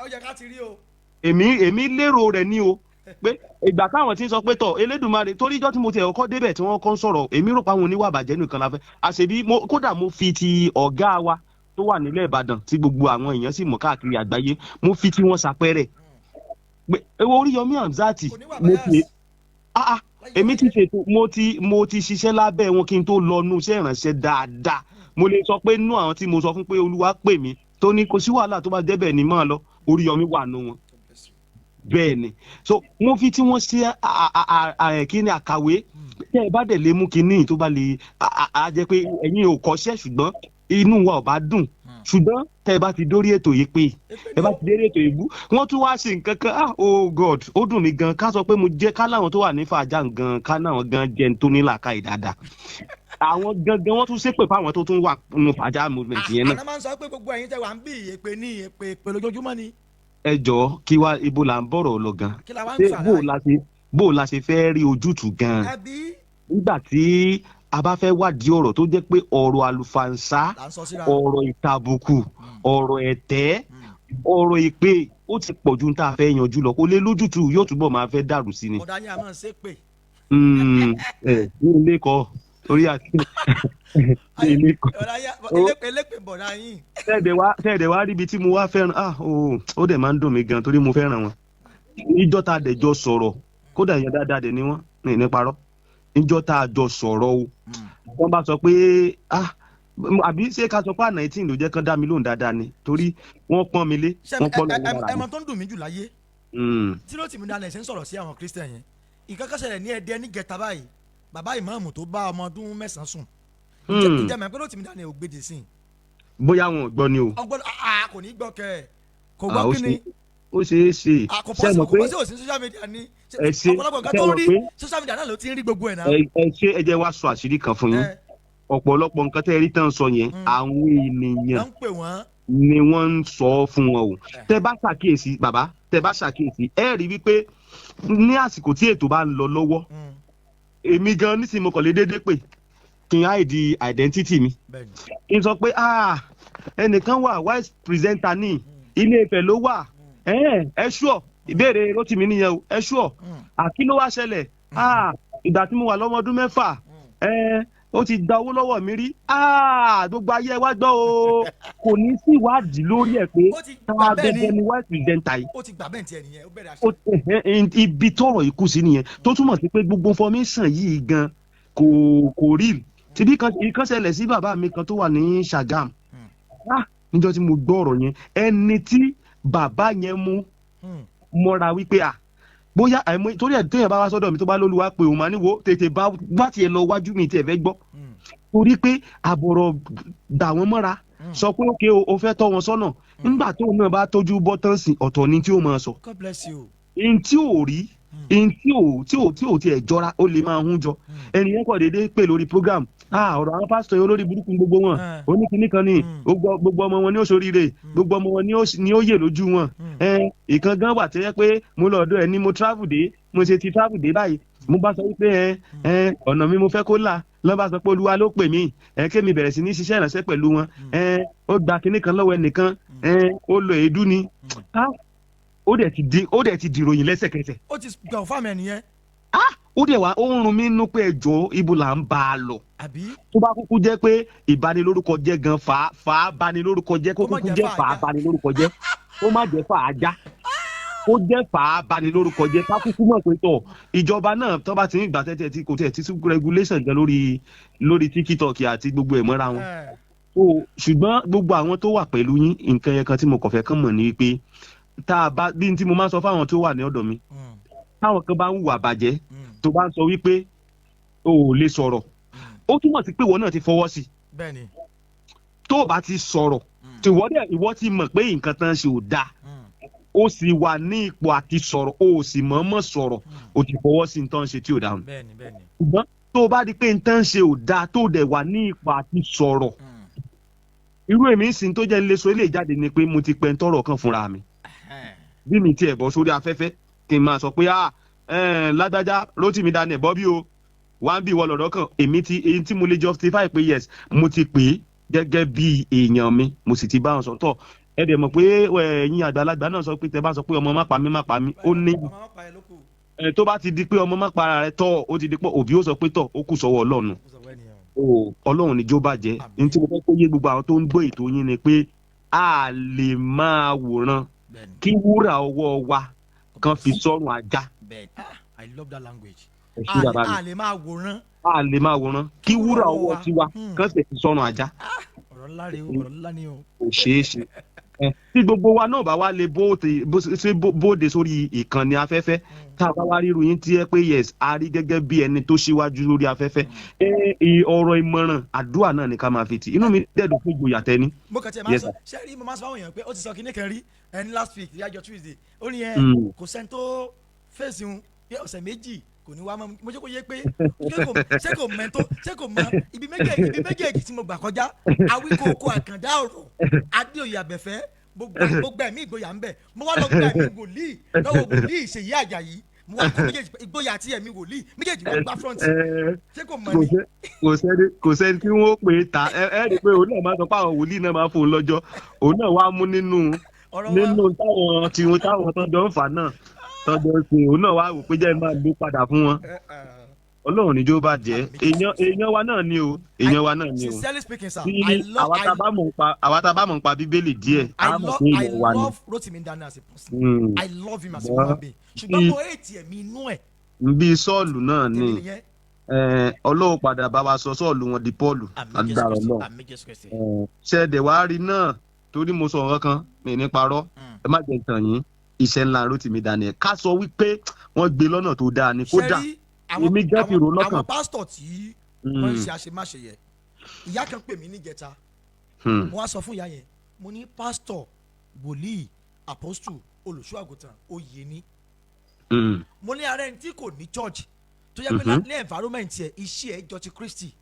Ó yẹ ká ti rí o. Èmi lérò rẹ̀ ní o, pé ìgbà táwọn ti ń sọ pé tọ̀ Elédùmarè, torí ìjọ́ tí mo ti ẹ̀kọ́ débẹ̀ tí wọ́n kọ́ ń sọ̀rọ̀, èmi rò pé àwọn oníwà bàjẹ́ nìkan la fẹ́ àṣebí. Kódà, mo fi ti ọ̀gá wa tó wà nílẹ̀ Ìbàdàn, tí gbogbo àwọn èèyàn sì mọ̀ káàkiri àgbáyé, mo fi tí wọ́n ṣàpẹẹrẹ pé ewo Oríyọmí Hamzat. Mo fi èmi ti ṣètò, mo ti ṣiṣẹ́ lábẹ́ wọn kí n tó lọ nú iṣẹ́ ìrànṣẹ́ dáadáa. Mo lè sọ pé nú àwọn tí mo sọ fún pé Olúwa pè mí, tó ní kò sí wàhálà, tó bá débẹ̀ ní máa lọ, Oríyọmí wà nù wọn. Bẹ́ẹ̀ ni, so wọ́n fi tí wọ́n ṣe kí ni àkàwé tẹ́ ẹ bá dẹ̀ lè mú kinní tó bá lè á jẹ́ pé ẹ̀yin ò kọ́ṣẹ́, ṣùgbọ́n inú wa ò bá dùn, ṣùgbọ́n tẹ́ ẹ bá ti dórí ètò yìí pé ẹ bá ti dórí ètò yìí bú, wọ́n tún wá ṣe nǹkan kan. Ah, oh God, ó dùn mí gan. Ká sọ pé mo jẹ́ ká láwọn tó wà ní fàájà gan, ká náà gan jẹ́ ní tó ní làákàyè dáadáa, àwọn gangan wọ́n tún ṣépè fáwọn tó tún wà nínú fàájà movement yẹn náà. Àná máa ń sọ pé gbogbo ẹ̀yin tẹ́ wà ń bí èpè ní èpè èpè lójoojúmọ́ ni. Ẹ jọ̀ọ́, kí wá ibo là ń bọ̀rọ̀ lọ gan? Kí la wá ń Ṣé fà? bó la ṣe fẹ́ rí ojútùú gan Ẹbí nígbà tí a bá fẹ́ wádìí ọ̀rọ̀ tó jẹ́ pé ọ̀rọ̀ àlùfànṣá, là ń sọ síra. ọ̀rọ̀ ìtàbùkù, ọ̀rọ̀ ẹ̀tẹ́, ọ̀rọ̀ ìpè, ó ti pọ̀ ju tá a fẹ́ yanjú lọ, kó lè lójútùú, yóò túbọ̀ máa fẹ́ dàrú sí ni. Ọ̀dà yín a máa ń ṣe pé. Ẹ ní ilé kọ torí àti ní ilé kọ. Ọ̀dà yín elépè bọ̀dà yín. Tẹ́ẹ̀dẹ̀ wá ríbi tí mo wá fẹ́ràn, ah, oh, ó dẹ̀ máa ń dùn mí gan torí mo fẹ́ràn wọn. Níjọ́ tá a dẹ̀ jọ sọ̀rọ̀, kódà èèyàn dáadáa dẹ̀ ni wọ́n ní parọ́. Níjọ́ tá a jọ sọ̀rọ̀ o, wọ́n bá sọ pé, ah, àbí ṣé ká sọ pé 19 ló jẹ́ kán dá mi lóhùn dáadáa ni, torí wọ́n pọ́n mi lé, Ṣé wọ́n pọ́n lọ́wọ́ ẹ lára mọ mi. tó ń dùn mí jù láyé tí ló tì mí dalẹ̀ ṣe ń sọ̀rọ̀ sí àwọn Christian yẹn, nǹkan kan ṣẹlẹ̀ ní Ẹdẹ ní gẹ̀ta báyìí, bàbá ìmáàmù tó bá ọmọ ọdún 9 sùn. Ǹjẹ́ mọ̀ pé ló tì mí dalẹ̀ ò gbèdè sí i? Bóyá wọn ò gbọ́ ni o. Ọgbọ́n kò ní gbọ́ kẹ́ ẹ̀ kò Ah, gbọ́ ó kí ni. Ó ṣeé ṣe. Kò Ṣé pọ́sí mọ̀ kò pé pọ́sí òsín social media ni. Ẹ ṣe, Ọ̀pọ̀lọpọ̀ nǹkan ṣé tó mọ̀ ń rí social media náà ló ti ń rí gbogbo ẹ̀ náà. Ẹ ṣe, ẹ jẹ́ wá sọ àṣírí kan fún yín. Ọ̀pọ̀lọpọ̀ nǹkan tẹ́ ẹ rí tán sọ yẹn, àwọn ènìyàn Wọ́n ń pè wọ́n. ni wọ́n ń sọ fún wọn o. Tẹ́ bá ṣàkíyèsí, bàbá, tẹ́ bá ṣàkíyèsí, ẹ rí wípé ní àsìkò tí ètò bá ń lọ lọ́wọ́, èmi gan nísìnyí mo kàn lè déédéé pè kí n hide identity mi, kí n sọ pé, ah, ẹnìkan wà, wise presenter ní Ilé Ifẹ̀ ló wà. Ẹ ṣúọ ìbéèrè Rótìmí nìyẹn o, ẹ ṣúọ àkí ló wá ṣẹlẹ̀? Ah, ìgbà tí mo wà lọ́mọ ọdún 6, ó ti gba owó lọ́wọ́ mi rí. Ah, gbogbo ayé ẹ wá gbọ́ o. Kò ní sí ìwádìí lórí ẹ̀ pé Ó ti tá gbà a bẹ́ẹ̀ gẹ́gẹ́ ni. ni wise presenter yìí. Ó ti gbà bẹ́ẹ̀ tiẹ̀ nìyẹn, ó bẹ̀rẹ̀ Ó àṣẹ. Ibi tọ́rọ̀ yìí kù sí nìyẹn, tó túmọ̀ sí pé gbogbo information yìí gan kò rí tibí kan. Ìkan ṣẹlẹ̀ sí bàbá mi kan tó wà ní Ṣàgám. Ah, níjọ́ tí mo gbọ́ ọ̀rọ̀ yẹn, ẹni tí bàbá yẹn mú mọ́ra wípé à bóyá àìmọ̀ torí ẹ̀ téèyàn bá wá sọ́dọ̀ mi, tó bá lóluwá pé òun máa ní wo tètè bá tiẹ̀ lọ wájú mi tiẹ̀ fẹ́ gbọ́, torí pé àbọ̀rọ̀ dà wọ́n mọ́ra, sọ pé ókè o, o fẹ́ tọ́ wọn sọ́nà. Nígbà tóun náà bá tójú bọ́ tán sí, ọ̀tọ̀ ni tí ó máa sọ. God bless you. N tí ò rí, n tí ò tiẹ̀ jọra, ó lè máa hún jọ. Ẹni yẹn kọ̀ déédéé pè lórí program, ah, ọ̀rọ̀ àwọn pásítọ̀ yẹn, olórí burúkú gbogbo wọn, oníkíní kan ni, gbogbo ọmọ wọn ni ó ṣoríire, gbogbo ọmọ wọn ni ó yè lójú wọn. Ẹ ìkan gan wà tó yẹ pé mo lọ ọ̀dọ̀ ẹ ní mo travel dé, mo ṣe ti travel dé báyìí, mo bá sọ wípé ẹ ẹ ọ̀nà mi mo fẹ́ kó là lọ́n, bá sọ pé Olúwa ló pè mí, ẹ kémi bẹ̀rẹ̀ sí ní ṣiṣẹ́ ìránṣẹ́ pẹ̀lú wọn. Ẹ ó gba kinní kan lọ́wọ́ ẹnìkan, ẹ ó lo èédú ni. Ah, ó dẹ̀ ti dìròyìn lẹ́sẹ̀kẹsẹ̀. Ó ti gbà fáàmì ẹ̀ nìyẹn. Ah, ó dẹ̀ wá ó ń run mí nú pé ẹjọ́, ibo là ń bá a lọ? Àbí? Tó bá kúkú jẹ́ pé ìbanilórúkọ jẹ́ gan, fà á banilórúkọ jẹ́, kó Kó má kúkú jẹ́ jẹ́ fà á fà á já. banilórúkọ jẹ́, kó má jẹ́ fà á já, kó jẹ́ fà á banilórúkọ jẹ́, ká kúkú mọ̀ pé tọ̀ ìjọba náà tó bá ti ń gbà tẹ́tẹ́ tí kò tẹ̀ tí sí regulation gan lórí TikTok àti gbogbo ẹ̀ mọ́ra wọn. So ṣùgbọ́n gbogbo àwọn tó wà pẹ̀lú yín, nǹkan yẹn kan tí mo kàn fẹ́ kàn mọ̀ ni wípé tá a bá bí n tí mo máa ń sọ fáwọn tó wà ní ọ̀dọ̀ mi, táwọn kan bá ń hùwà bàjẹ́, tó bá ń sọ wípé o ò lè sọ̀rọ̀, ó túmọ̀ sí pé ìwọ náà ti fọwọ́ sí i. Tó o bá ti sọ̀rọ̀, tí ìwọ dẹ̀ ìwọ ti mọ̀ pé nǹkan tán ṣe ò dáa, ó sì wà ní ipò àti sọ̀rọ̀, o ò sì mọ̀ọ́mọ̀ sọ̀rọ̀, o ti fọwọ́ sí nǹkan ṣe tí ò dáa. bẹ́ẹ̀ni bẹ́ẹ̀ni. Ṣùgbọ́n tó o bá di pé nǹkan ṣe ò dáa, tó o dẹ̀ wà ní ipò àti sọ̀rọ̀, irú èmi ń sìn tó jẹ́ ń lé so eléyìí jáde ni pé mo ti pẹ́ ń tọrọ kan fúnra mi, bí mi tiẹ̀ bọ́ sórí afẹ́fẹ́ kí n máa sọ pé, ah, lágbájá, Rótìmí Daniel, bọ́ bí o wá ń bí ìwọ lọ̀rọ̀ kan, èmi ti èyí tí mo lè justify pé yes, mo ti pè é gẹ́gẹ́ bí èèyàn mi, mo sì ti bá wọn sọ tọ̀. Ẹ dẹ̀ mọ̀ pé ẹ̀yin àgbàlagbà náà sọ pé tẹ bá sọ pé ọmọ má pa mí, má pa mí, ó ní Ọmọ má pa ẹ lóko. Ẹ tó bá ti di pé ọmọ má para rẹ tọ́, ó ti di pé òbí ó sọ pé tọ̀, ó kù sọ́wọ́ Ọlọ́run. Ó sọ wẹ́ nìyẹn o. O Ọlọ́run níjó bàjẹ́. Àmín. Ní tí mo fẹ́ kó yé gbogbo àwọn tó ń gbọ́ ètò yín ni pé a lè máa wòran kí wúrà ọwọ́ wa kan fi sọ́rùn ajá. Bẹ́ẹ̀ni. Ah, I love that language. Ẹ ṣé bàbá mi. A lè máa wòran. A lè máa wòran kí wúrà ọwọ́ tiwa kan sì fi sọ́rùn ajá. Ọ̀rọ̀ ńlá rèé o, ọ̀rọ̀ ńlá ni o. Kò ṣeé ṣe. Tí gbogbo wa náà bá wá lè bóde sórí ìkànnì afẹ́fẹ́, tá a bá wá ríru yín tí ẹ pé yes, a rí gẹ́gẹ́ bí ẹni tó ṣíwájú lórí afẹ́fẹ́, ọ̀rọ̀ ìmọ̀ràn àdúrà náà ni ká máa fi tì. Inú mi dẹ̀dùn fún ìgboyà tẹ́ni. Mo kàn tiẹ̀ máa Yes, sọ, ṣé rí, mo máa sọ fáwọn èèyàn pé ó ti sọ kinní kan rí ẹni last week, ìyájọ Tuesday, ó ní ẹ kò sẹ́ni tó fèsì un bí ọ̀sẹ̀ 2 kò ní wá mọ́. Mo ṣe kó yé pé ṣé kò mẹ́ tó, ṣé kò mọ ibi méjèèjì tí mo gbà kọjá. Awíkókó Àkàndá ọ̀rọ̀ Adéoyè Àbẹ̀fẹ́, mo gba ẹ̀mí ìgboyà ń bẹ̀. Mo wá lọ gba ẹ̀mí wòlíì lọ́wọ́ wòlíì Ṣèyí Àjàyí. Mo wá kó méjèèjì, ìgboyà àti ẹ̀mí wòlíì méjèèjì, wọ́n gbá front. Ṣé kò mọ̀ ni? Kò sẹ́ni tí wọ́n pè é ta. Ẹ rí i pé òun náà máa sọ pé àwọn wòlíì náà máa fóun lọ́jọ́, òun náà wá mú nínú ọ̀rọ̀ wa nínú táwọn tiwọn táwọn tọ́jọ́ ń fà náà tọ́jọ́ ń ṣe, òun náà wá wò pé jẹ́ máa gbé padà fún wọn. Ọlọ́run níjó bàjẹ́. Èèyàn wa náà ni o, èèyàn wa náà ni o. Sincerely speaking, sir, Tí I love àwa tá a bá mọ̀ nípa Bíbélì díẹ̀, I á mọ̀ love pé I èèyàn wa ni. love Rotimi Daniel as a person. I love him as a human being, ṣùgbọ́n mo hate ẹ̀mí inú ẹ̀. Bí Sọ́ọ̀lù náà ni. Tèmi nìyẹn. Ọlọ́run padà bá wa sọ Sọ́ọ̀lù wọn di Pọ́ọ̀lù. Àmín Jésù Agbára Kristi. Ọlọ́run. Àmín Jésù Kristi. Ṣẹ̀dẹ̀ wá rí náà, torí mo sọ nǹkan kan, mi ní parọ́, ẹ má jẹ́ tàn yín, iṣẹ́ ńlá Rotimi Daniel, ká sọ wípé wọ́n gbé lọ́nà tó dáa ni kódà. Ṣé rí àwọn Èmi gan ti rò lọ́kàn. àwọn pásítọ̀ tí wọ́n ń ṣe àṣemáṣe yẹ, ìyá kan pè mí níjẹta. Mo wá sọ fún ìyá yẹn, mo ní pásítọ̀, wòlíì, apostle, olùṣọ́ àgùntàn, oyè ni. Mo ní ara ẹni tí kò ní church tó yẹ pé ní environment yẹ, iṣẹ́ ẹ̀ jọ ti Kristi.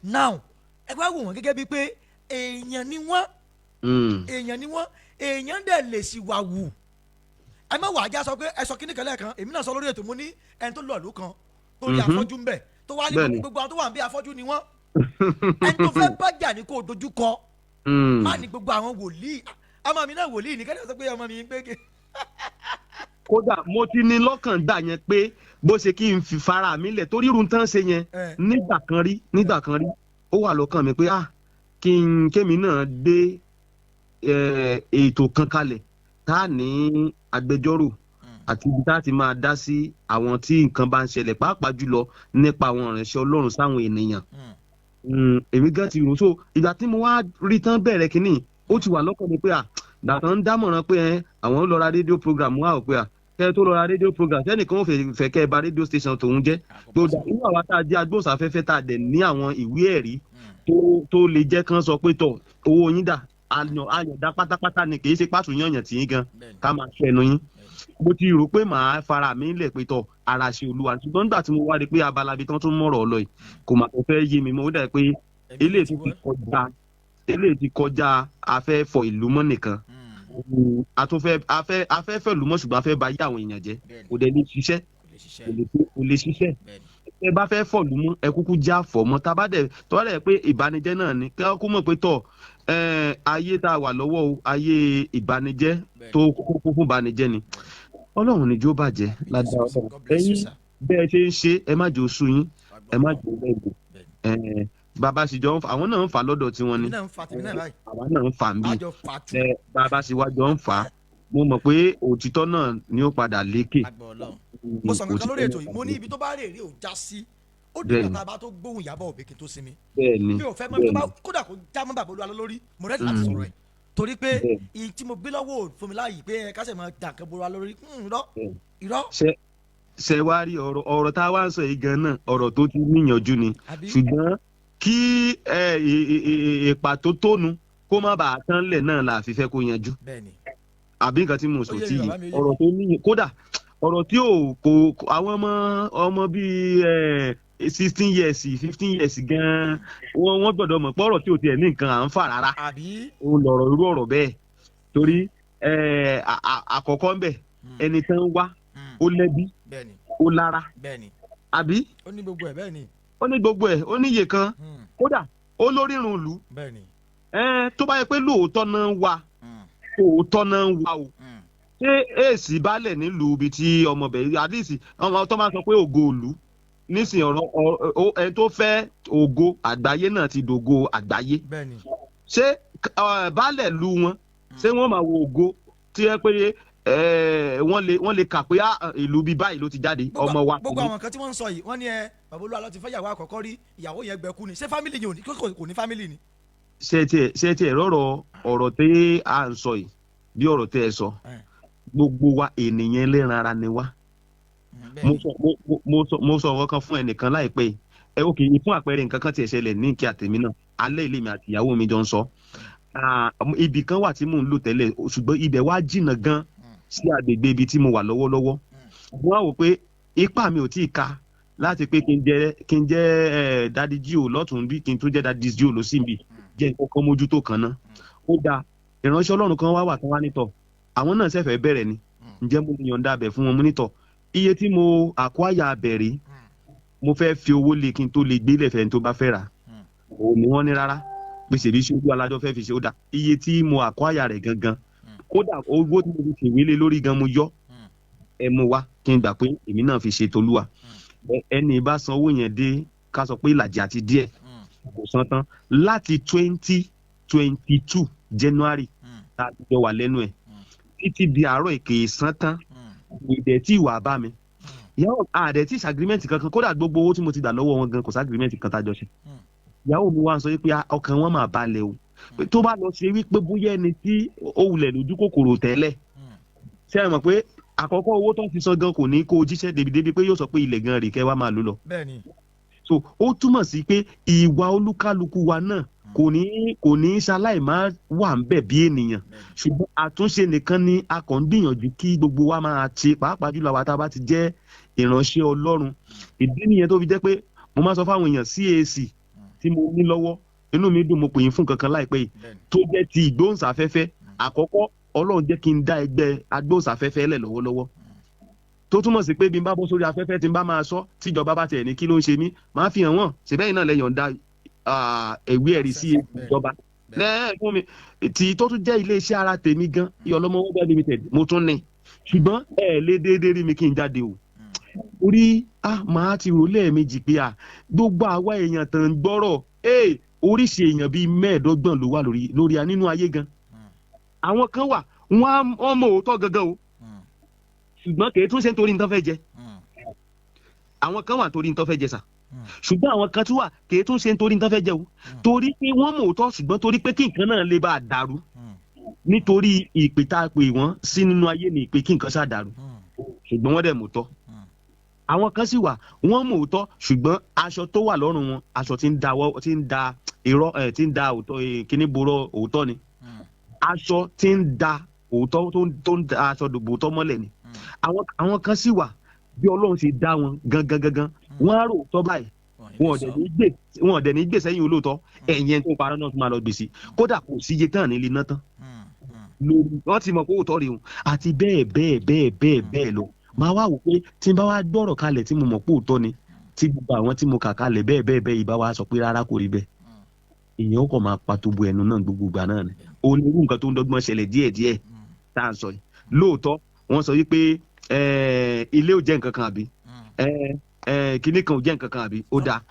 Now, ẹ wá wò wọ́n gẹ́gẹ́ bíi pé èèyàn ni wọ́n. Èèyàn ni wọ́n, èèyàn dẹ̀ lè sì wà wù. Ẹ má wà á já sọ pé ẹ sọ kíní kan lẹ́ẹ̀kan. Èmi náà sọ lórí ètò, mo ní ẹni tó lọ ìlú kan tó rí afọ́jú ń bẹ̀, tó wá ní gbogbo àwọn tó wà ń bí afọ́jú ni wọ́n. Ẹni tó fẹ́ bájà ní kó dojú kọ. Má ní gbogbo àwọn wòlíì, ọmọ mi náà wòlíì ní kẹ́lẹ́, sọ pé ọmọ mi ń gbé. Kódà mo ti ní lọ́kàn gbà yẹn pé bó ṣe kí n fi fara mi lẹ̀ torí irun tán ṣe yẹn nígbà kan rí, ó wà lọ́kàn mi pé ah, kí n kémi náà gbé ètò kan kalẹ̀ tá a ní agbẹjọ́rò àti ibi tá a ti máa dá sí àwọn tí nǹkan bá ń ṣẹlẹ̀, pàápàá jùlọ nípa àwọn ìránṣẹ́ Ọlọ́run sáwọn ènìyàn. Èmi gan ti rò. So ìgbà tí mo wá rí tán bẹ̀rẹ̀ kínní, ó ti wà lọ́kàn mi pé à dàtàn ń dámọ̀ràn pé ẹ àwọn ń lọ ra rédíò program wá ò, pé à kẹ́ ẹ tó lọ ra rédíò program, sẹ́nìkan ó fẹ́ kẹ́ ẹ bà rédíò station tòun jẹ́ gbọ́dọ̀. Inú àwa tá a jẹ́ agbóhùnsáfẹ́fẹ́, tá a dẹ̀ ní àwọn ìwé ẹ̀rí tó lè jẹ́ kán sọ pé tọ̀ owó yín dà, àyàndá pátápátá ni, kì í ṣe pàtó yànyàn tí yín gan ká máa ṣẹnu yín. Mo ti rò pé màá fara mi lẹ̀ pé tọ̀ ara ṣe Olúwa, ṣùgbọ́n nígbà tí mo wá rí i pé abala ibi tán tún mọ̀rọ̀ lọ yìí kò mà tó fẹ́ yé mi mọ́, ó dà pé eléyìí tó ti kọjá, eléyìí ti kọjá afẹ́ fọ ìlú mọ́ nìkan. A tún fẹ́ afẹ́ fẹ́ ìlú mọ́, ṣùgbọ́n afẹ́ bà yé àwọn èèyàn jẹ́, kò dẹ̀ lè ṣiṣẹ́, kò lè ṣiṣẹ́. Ẹ bá fẹ́ fọ̀lú mọ́, ẹ kúkú já fọ̀ mọ́. Tá a bá dẹ̀ tó bá dẹ̀ pé ìbànújẹ́ náà ni, kí wọ́n kú mọ̀ pé tọ̀ ayé tá a wà lọ́wọ́ o, ayé ìbànújẹ́ tó kúkú fún ìbànújẹ́ ni. Ọlọ́run níjó bàjẹ́ lágbára Ọlọ́run. Ẹ̀yin bẹ́ẹ̀ ṣe ń ṣe, ẹ má jẹ́ oṣù yín, ẹ má jẹ́ lẹ́gbẹ̀ẹ́. Bàbá sì jọ ń fa, àwọn náà ń fà lọ́dọ̀ tiwọn ni, àwa náà ń fà ń bí. Bàbá sì wá jọ ń fà á, mo mọ̀ pé òtítọ́ náà ni ó padà lékè. Mo sọ nǹkan lórí ètò yìí, mo ní ibi tó bá rè rí ò já sí, ó dìgbà tá a bá tó gbóhùn Ìyábọ̀ Òbí kí n tó sinmi. Mi ò fẹ́ mọ̀ ibi tó bá, kódà kó já mọ́ bàbá Olúwa lórí, mo ready láti sọ̀rọ̀ ẹ̀, torí pé ìyí tí mo gbé lọ́wọ́ fún mi láàyè pé ẹ kásẹ̀ máa dà nǹkan bora lórí. Irọ́, irọ́. Ṣe wá rí ọ̀rọ̀ tá a wá ń sọ yìí gan náà, ọ̀rọ̀ tó ti níyànjú ni, ṣùgbọ́n kí ìpàtó tónu kó má bàa tán lẹ̀ náà la fi fẹ́ kó yanjú, àbí nǹkan tí mo sọ tí yìí, ọ̀rọ̀ tó níyàn, kódà ọ̀rọ̀ tí ò kò àwọn ọmọ bíi 16 years, 15 years gan-an, wọ́n gbọ́dọ̀ mọ̀ pé ọ̀rọ̀ tí ò tiẹ̀ ní nǹkan à ń fà rárá òun lọ̀rọ̀ irú ọ̀rọ̀ bẹ́ẹ̀, torí àkọ́kọ́ ń bẹ̀, ẹni tán wá, ó lẹ́bí, ó lára, àbí? Ó ní gbogbo ẹ̀, bẹ́ẹ̀ ni. Ó ní gbogbo ẹ̀, ó ní iye kan, kódà ó lórírun ìlú. Tó bá yẹ pé lóòótọ́ náà wà, òótọ́ náà wà o, ṣé èsì balẹ̀ nílùú ibi tí ọmọ bẹ̀rẹ̀ àdìsí ọmọ tó máa sọ pé ògo ìlú nísìnyí, ọ̀rọ̀ ẹni tó fẹ́ ògo àgbáyé náà ti dògo àgbáyé. Ṣé baálẹ̀ lu wọn, ṣé wọ́n máa wo ògo tí ẹ pé wọ́n lè kà pé ìlú bíi báyìí ló ti jáde ọmọ wa? Gbogbo àwọn nǹkan tí wọ́n ń sọ yìí, wọ́n ní ẹ bàbá Olúwa ló ti fẹ́ ìyàwó àkọ́kọ́ rí, ìyàwó yẹn gbẹ̀kú ni. Ṣé family yìí kò ní family ni? Ṣé tiẹ̀ rọ̀rọ̀ ọ̀rọ̀ tí à ń sọ yìí, bí ọ̀rọ̀ tẹ́ ẹ sọ, gbogbo wa ènìyàn ẹlẹ́ran ara ni wá. Mo sọ ọ̀rọ̀ kan fún ẹnìkan láìpẹ́ yìí. Ẹ ok, fún àpẹẹrẹ, nǹkan kan tiẹ̀ ṣẹlẹ̀ ní kí àtẹ̀mí náà alẹ́ ilé mi àti ìyàwó mi jọ ń sọ. Ibì kan wà tí mò ń lò tẹ́lẹ̀, ṣùgbọ́n ibẹ̀ wá jìnnà gan sí agbègbè ibi tí mo wà lọ́wọ́lọ́wọ́. Mo wá wò pé ipá mi ò tíì ka láti pé kí n jẹ́ Daddy G.O lọ́tún bí, kí n tún jẹ́ Daddy G.O lọ́sìn bí, jẹ́ nǹkan kan mójútó kan náà. Ó dáa, ìránṣẹ́ Ọlọ́run kan wá wà tán wá nítọ̀, àwọn náà ṣẹ̀fẹ̀ bẹ̀rẹ̀ ni. Ǹjẹ́ mo yọ̀ǹda abẹ̀ fún wọn? Mo nítọ̀, iye tí mo àkọ́àyà abẹ̀ rí, mo fẹ́ fi owó lé kí n tó lè gbélé fẹ́ tó bá fẹ́ rà. Òun ni wọ́n ní rárá, pèsè bí ṣojú alájọ fẹ́ fi ṣe. Ó dà, iye tí mo àkọ́àyà rẹ̀ gangan, kódà owó tí mo fi ṣèwé lé lórí gan mo yọ, ẹ mú wá kí n gbà pé èmi náà fi ṣe tolúwa. Ẹni bá san owó yẹn dé, ká sọ pé ìlàjì àti díẹ̀, kò san tán láti 2022 January tá a ti jọ wà lẹ́nu ẹ̀ títí di àárọ̀ èké san tán. Ìdẹ̀ tí ìwà bá mi ìyàwó àdẹ̀ tí agreement kankan, kódà gbogbo owó tí mo ti gbà lọ́wọ́ wọn gan, kò sí agreement kan tá a jọ ṣe. Ìyàwó mi wá ń sọ wípé ọkàn wọn máa balẹ̀ o, pé tó bá lọ ṣe wípé bóyá ẹni tí ó wulẹ̀ lójú kòkòrò tẹ́lẹ̀, ṣé ẹ mọ̀ pé àkọ́kọ́ owó tó ti san gan kò ní kó o jíṣẹ́ débi pé yóò sọ pé ilẹ̀ gan rè kẹ́ wá máa lò lọ. So ó túmọ̀ sí pé ìwà olúkálukú wa náà kò ní ṣaláì má wà ń bẹ̀ bí ènìyàn, ṣùgbọ́n àtúnṣe nìkan ni a kàn ń gbìyànjú kí gbogbo wa máa ṣe, pàápàá jùlọ àwa tá a bá ti jẹ́ ìránṣẹ́ Ọlọ́run. Ìdí nìyẹn tó fi jẹ́ pé mo máa sọ fáwọn èèyàn, CAC tí mo ní lọ́wọ́, inú mi dùn mo pè yín fún kankan láìpẹ́ yìí tó jẹ́ ti ìgbóhùnsáfẹ́fẹ́. Àkọ́kọ́, Ọlọ́run jẹ́ kí n dá ẹgbẹ́ agbóhùnsáfẹ́fẹ́ lẹ̀ lọ́wọ́lọ́wọ́, tó túmọ̀ sí pé bí n bá bọ́ sórí afẹ́fẹ́, tí n bá máa sọ, tíjọba bá tiẹ̀ ní kí ló ń ṣe mí, máa fi hàn wọ́n ṣèbẹ́yìn náà lẹ yọ̀ǹda ìwé ẹ̀rí sí ìjọba lẹ́ẹ̀ fún mi, tí tó tún jẹ́ iléeṣẹ́ ara tèmi gan, Iyọ̀lọ́mọ Worldwide Limited, mo tún ní. Ṣùgbọ́n ẹ lé déédéé rí mi kí n jáde o, orí a máa ti rò lẹ́ẹ̀mejì pé a gbogbo àwa èèyàn tàn ń gbọ́rọ̀ ee, oríṣi èèyàn bíi 25 ló wà lórí nínú ayé gan. Àwọn kan wà, wọ́n mọ òótọ́ gangan o, ṣùgbọ́n kì í tún ṣe nítorí nǹkan fẹ́ jẹ. Àwọn kan wà nítorí nǹkan fẹ́ jẹ sà, ṣùgbọ́n àwọn kan tún wà, kì í tún ṣe nítorí nǹkan fẹ́ jẹ o, torí pé wọ́n mọ òótọ́, ṣùgbọ́n torí pé kí nǹkan náà lè bá a dàrú, nítorí ìpè tá a pè wọ́n sí nínú ayé ni ìpè kí nǹkan ṣáà dàrú, ṣùgbọ́n wọ́n dẹ̀ mọ̀ tọ́. Àwọn kan sì wà, wọ́n mọ̀ òótọ́, ṣùgbọ́n aṣọ tó wà lọ́rùn wọn, aṣọ tí ń da tí ń da irọ́ ẹ̀, tí ń da òótọ́ kíní borọ́ òótọ́ ni, aṣọ tí ń da òótọ́, tó ń da aṣọ dòbò òótọ́ mọ́lẹ̀ ni. Àwọn kan sì wà, bí Ọlọ́run ṣe dá wọn gangan gangan, wọ́n á rò òótọ́ báyìí, wọn ò dẹ̀ ní gbè sẹ́yìn olóòótọ́. Ẹ̀yìn ẹni tó ń parọ́ náà tún máa lọ gbèsè, kódà kò sí iye tán nílé náà tán lórí wọ́n ti mọ̀ pé òótọ́ rèé o, àti bẹ́ẹ̀ bẹ́ẹ̀ bẹ́ẹ̀ bẹ́ẹ̀ bẹ́ẹ̀ lọ. Máa wá wò pé tí n bá wá gbọ́rọ̀ kalẹ̀ tí mo mọ̀ pé òótọ́ ni, tí gbogbo àwọn tí mo kà kalẹ̀ bẹ́ẹ̀ bẹ́ẹ̀ bẹ́ẹ̀ ìbá wa sọ pé rárá, kò rí bẹ́ẹ̀, èèyàn ó kàn máa pàtó bu ẹnu náà gbogbo ìgbà náà ni. Onírú nǹkan tó ń dọ́gbọ́n ṣẹlẹ̀ díẹ̀díẹ̀ tá à ń sọ yìí, lóòótọ́ wọ́n sọ wípé ilé ò jẹ́ nǹkan kan, àbí kinní kan ò jẹ́ nǹkan kan, àbí ó dáa.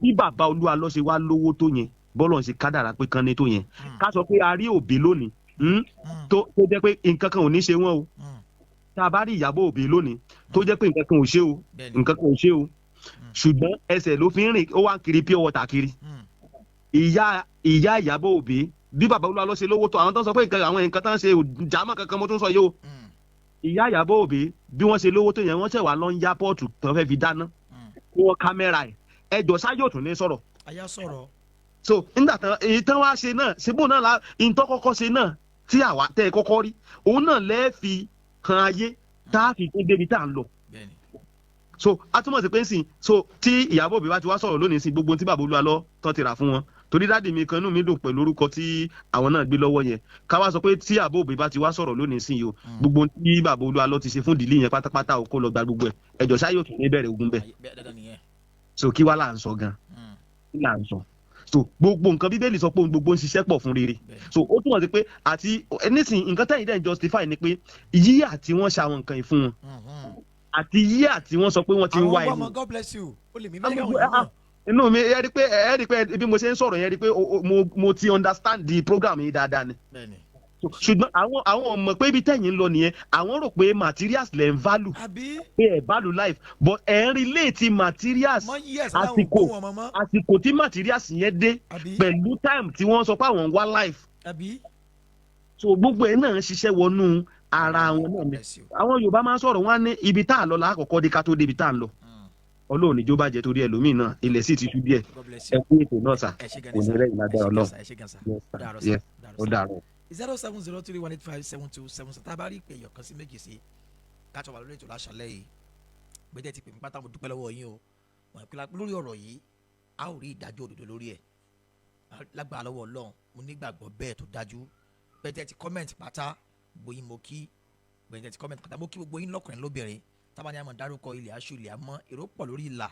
Bí bàbá Olúwa lọ ṣe wá lówó tó yẹn, bọ́lọ̀ ń ṣe kádàrá pé kán ní tó yẹn, ká sọ pé a rí òbí lónìí tó jẹ́ pé nǹkan kan ò ní ṣe wọ́n o, tá a bá rí Ìyábọ̀ Òbí lónìí tó jẹ́ pé nǹkan kan ò ṣe o, nǹkan kan ò ṣe o, ṣùgbọ́n ẹsẹ̀ ló fi ń rìn, ó wá ń kiri pure water kiri. Ìyá Ìyábọ̀ Òbí, bí bàbá Olúwa lọ ṣe lówó tó, àwọn tó ń sọ pé nǹkan, àwọn nǹkan tó ń ṣe jàmọ́ kankan, mo tún sọ yìí o, ìyá Ìyábọ̀ Òbí, bí wọ́n ṣe lówó tó yẹn, wọ́n ṣẹ̀ wá lọ ń yá pot tó fẹ́ fi dáná kí wọ́n kámẹ́rà ẹ̀. Ẹjọ́ sáyé òtún ní sọ̀rọ̀. Aya sọ̀rọ̀. So nígbà tán èyí tán wá ṣe náà, ṣe bóun náà la ìtọ́ kọ́kọ́ ṣe náà tí àwa tẹ́ ẹ kọ́kọ́ rí, òun náà lẹ́ẹ̀ fi kan ayé tá a fi tún débi tá à ń lọ. So a túmọ̀ sí pé nsìn, so tí Ìyábọ̀ Òbí bá ti wá sọ̀rọ̀ lónìí sí gbogbo tí bàbá Olúwa lọ tán ti rà fún wọn, torí daddy mi kan, inú mi dùn pẹ̀lú orúkọ tí àwọn náà gbé lọ́wọ́ yẹn, ká wá sọ pé tí Ìyábọ̀ Òbí bá ti wá sọ̀rọ̀ lónìí sí yìí o, gbogbo tí bàbá Olúwa lọ ti ṣe fún ìdílé yẹn pátápátá o, kó lọ gba gbogbo ẹ̀. Ẹjọ́ sáyò tún ní bẹ̀rẹ̀ ogun bẹ́ẹ̀. So kí wá là ń sọ gan? Kí là ń sọ? So gbogbo nǹkan, Bíbélì sọ pé ohun gbogbo ń ṣiṣẹ́ pọ̀ fún rere. So ó túmọ̀ sí pé àti nísìnyí, nǹkan tẹ́yìn dẹ́n justify ni pé yíyà tí wọ́n ṣe àwọn nǹkan yìí fún wọn, àti yíyà tí wọ́n sọ pé wọ́n ti ń wá àwọn ẹni. ọmọ, God bless you, ó lè mí bẹ́ẹ̀ káwọn èèyàn mọ̀. Inú mi, ẹ rí pé bí mo ṣe ń sọ̀rọ̀ yẹn, rí pé mo ti understand the program yìí dáadáa ni. Ṣùgbọ́n àwọn mọ̀ pé ibi tẹ̀yìn ń lọ nìyẹn. Àwọn rò pé materials lẹ̀ ń value, àbí pé ẹ̀ value life, but ẹ̀ ń relate materials mọ years láwọn àsìkò òkú wọn mọ́. Àsìkò tí materials yẹn dé pẹ̀lú time tí wọ́n sọ pé àwọn ń wá life. So gbogbo ẹ̀ náà ń ṣiṣẹ́ wọnú ara wọn náà ni. Bless you. Àwọn Yorùbá máa ń sọ̀rọ̀, wọn á ní ibi tá a lọ là á kọ́kọ́ dé ká tó débi tá a ń lọ. Ọlọ́run níjó bàjẹ́ torí ẹlòmíì náà ilẹ̀ sì ti ṣú díẹ̀. God bless Ẹ you. kú ètò náà sà. Ẹ ṣé gan Kò ni ní sà. rẹ́yìn Ẹ lágbára ṣé gan Ọlọ́run. sà, ẹ ṣé gan sà. Yes, sir. Ó dàárọ̀ sà. Yes. Ó dàárọ̀ Ó sà. dàárọ̀. 07031857277. Tá a bá rí ìpè ẹ̀yọ̀ kan sí méjì sí ká tó wà lórí ètò láṣálẹ́ yìí, gbẹ́dẹ́ ti pè mí pátá, mo dúpẹ́ lọ́wọ́ yín o. Wọ́n ìpínlẹ̀ lórí ọ̀rọ̀ yìí, a ó rí ìdájọ́ òdodo lórí ẹ̀ lágbára lọ́wọ́ Ọlọ́run. Mo nígbàgbọ́ bẹ́ẹ̀ tó dájú. Gbẹ́dẹ́ ti comment pátá, gbogbo yín mo kí. Gbẹ́dẹ́ ti comment pátá, mo kí gbogbo yín lọ́kùnrin lóbìnrin. Tábà ní àmọ́ dárúkọ, ilẹ̀ aṣọ ilẹ̀ àmọ́ èrò pọ̀ lórí ìlà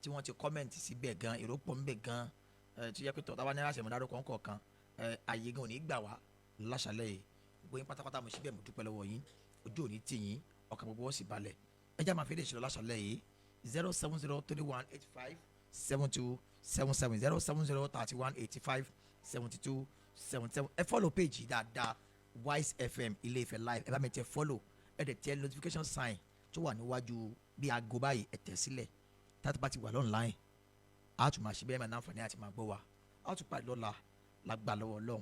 tí wọ́n ti comment síbẹ̀ gan, èrò pọ̀ ńbẹ̀ gan ẹ̀ tí ó yẹ pé tọ́ tábà ní àṣẹ mọ́ dárúkọ ńkọ̀ọ̀kan ẹ̀, àyè gan ò ní gbà wá láṣálẹ́ yìí. Gbogbo yín pátápátá mo síbẹ̀, mo dúpẹ́ lọ́wọ́ yín. Ojú ò ní tì yín, ọkàn gbogbo wọn sì balẹ̀. Ẹ já máa fi lè ṣe lọ láṣálẹ́ yìí. 07031857277, 07031857277. Ẹ follow page yìí dáadáa, Wise FM Ilé Ifẹ̀ live. Ẹ bá mi tẹ follow, ẹ dẹ̀ tẹ notification sign tó wà níwájú bí aago báyìí, ẹ tẹ̀ sílẹ̀. Tátí bá ti wà online, a tún máa ṣe bẹ́ẹ̀, máa náǹfààní àti máa gbọ́ wa. A tún pàdé lọ́la lágbà lọ́wọ́ Ọlọ́run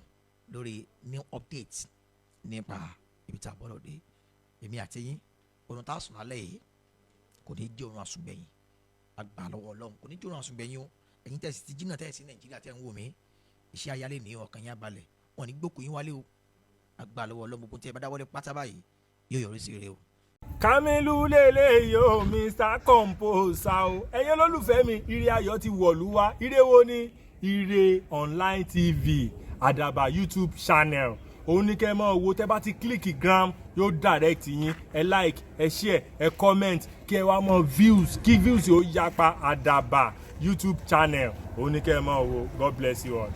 lórí new update nípa ibi tá a bọ́lọ̀ dé. Èmi àti yín, oorun tá a sùn lálẹ́ yìí kò ní jẹ́ oorun àsùngbẹ̀yìn. Àgbà lọ́wọ́ Ọlọ́run, kò ní jẹ́ oorun àsùngbẹ̀yìn o. Ẹ̀yin tẹ̀sí ti jìnnà, tẹ̀sí Nàìjíríà tẹ̀ ń wò mí, iṣẹ́ ayálé ní ọkàn yín abalẹ̀, wọn ní gbókùn yín wálé o. Àgbà lọ́wọ́ Ọlọ́run, gbogbo tí ẹ bá dáwọ́lé pátá báyìí yóò yọrí sí rere o. Kamilu lélẹ́yìí o, Mr Composer o. Ẹ̀yin olólùfẹ́ mi, ire ayọ̀ ti wọ̀lú wá. Ire wo ni? Ire Online TV, Àdàbà YouTube channel, òun ní kẹ́ ẹ máa wo. Tẹ́ bá ti click gram, yóò direct yín. Ẹ like, ẹ share, ẹ comment, kí ẹ wá mọ views, kí views yóò yapa. Àdàbà YouTube channel, òun ní kẹ́ ẹ máa wo. God bless you all.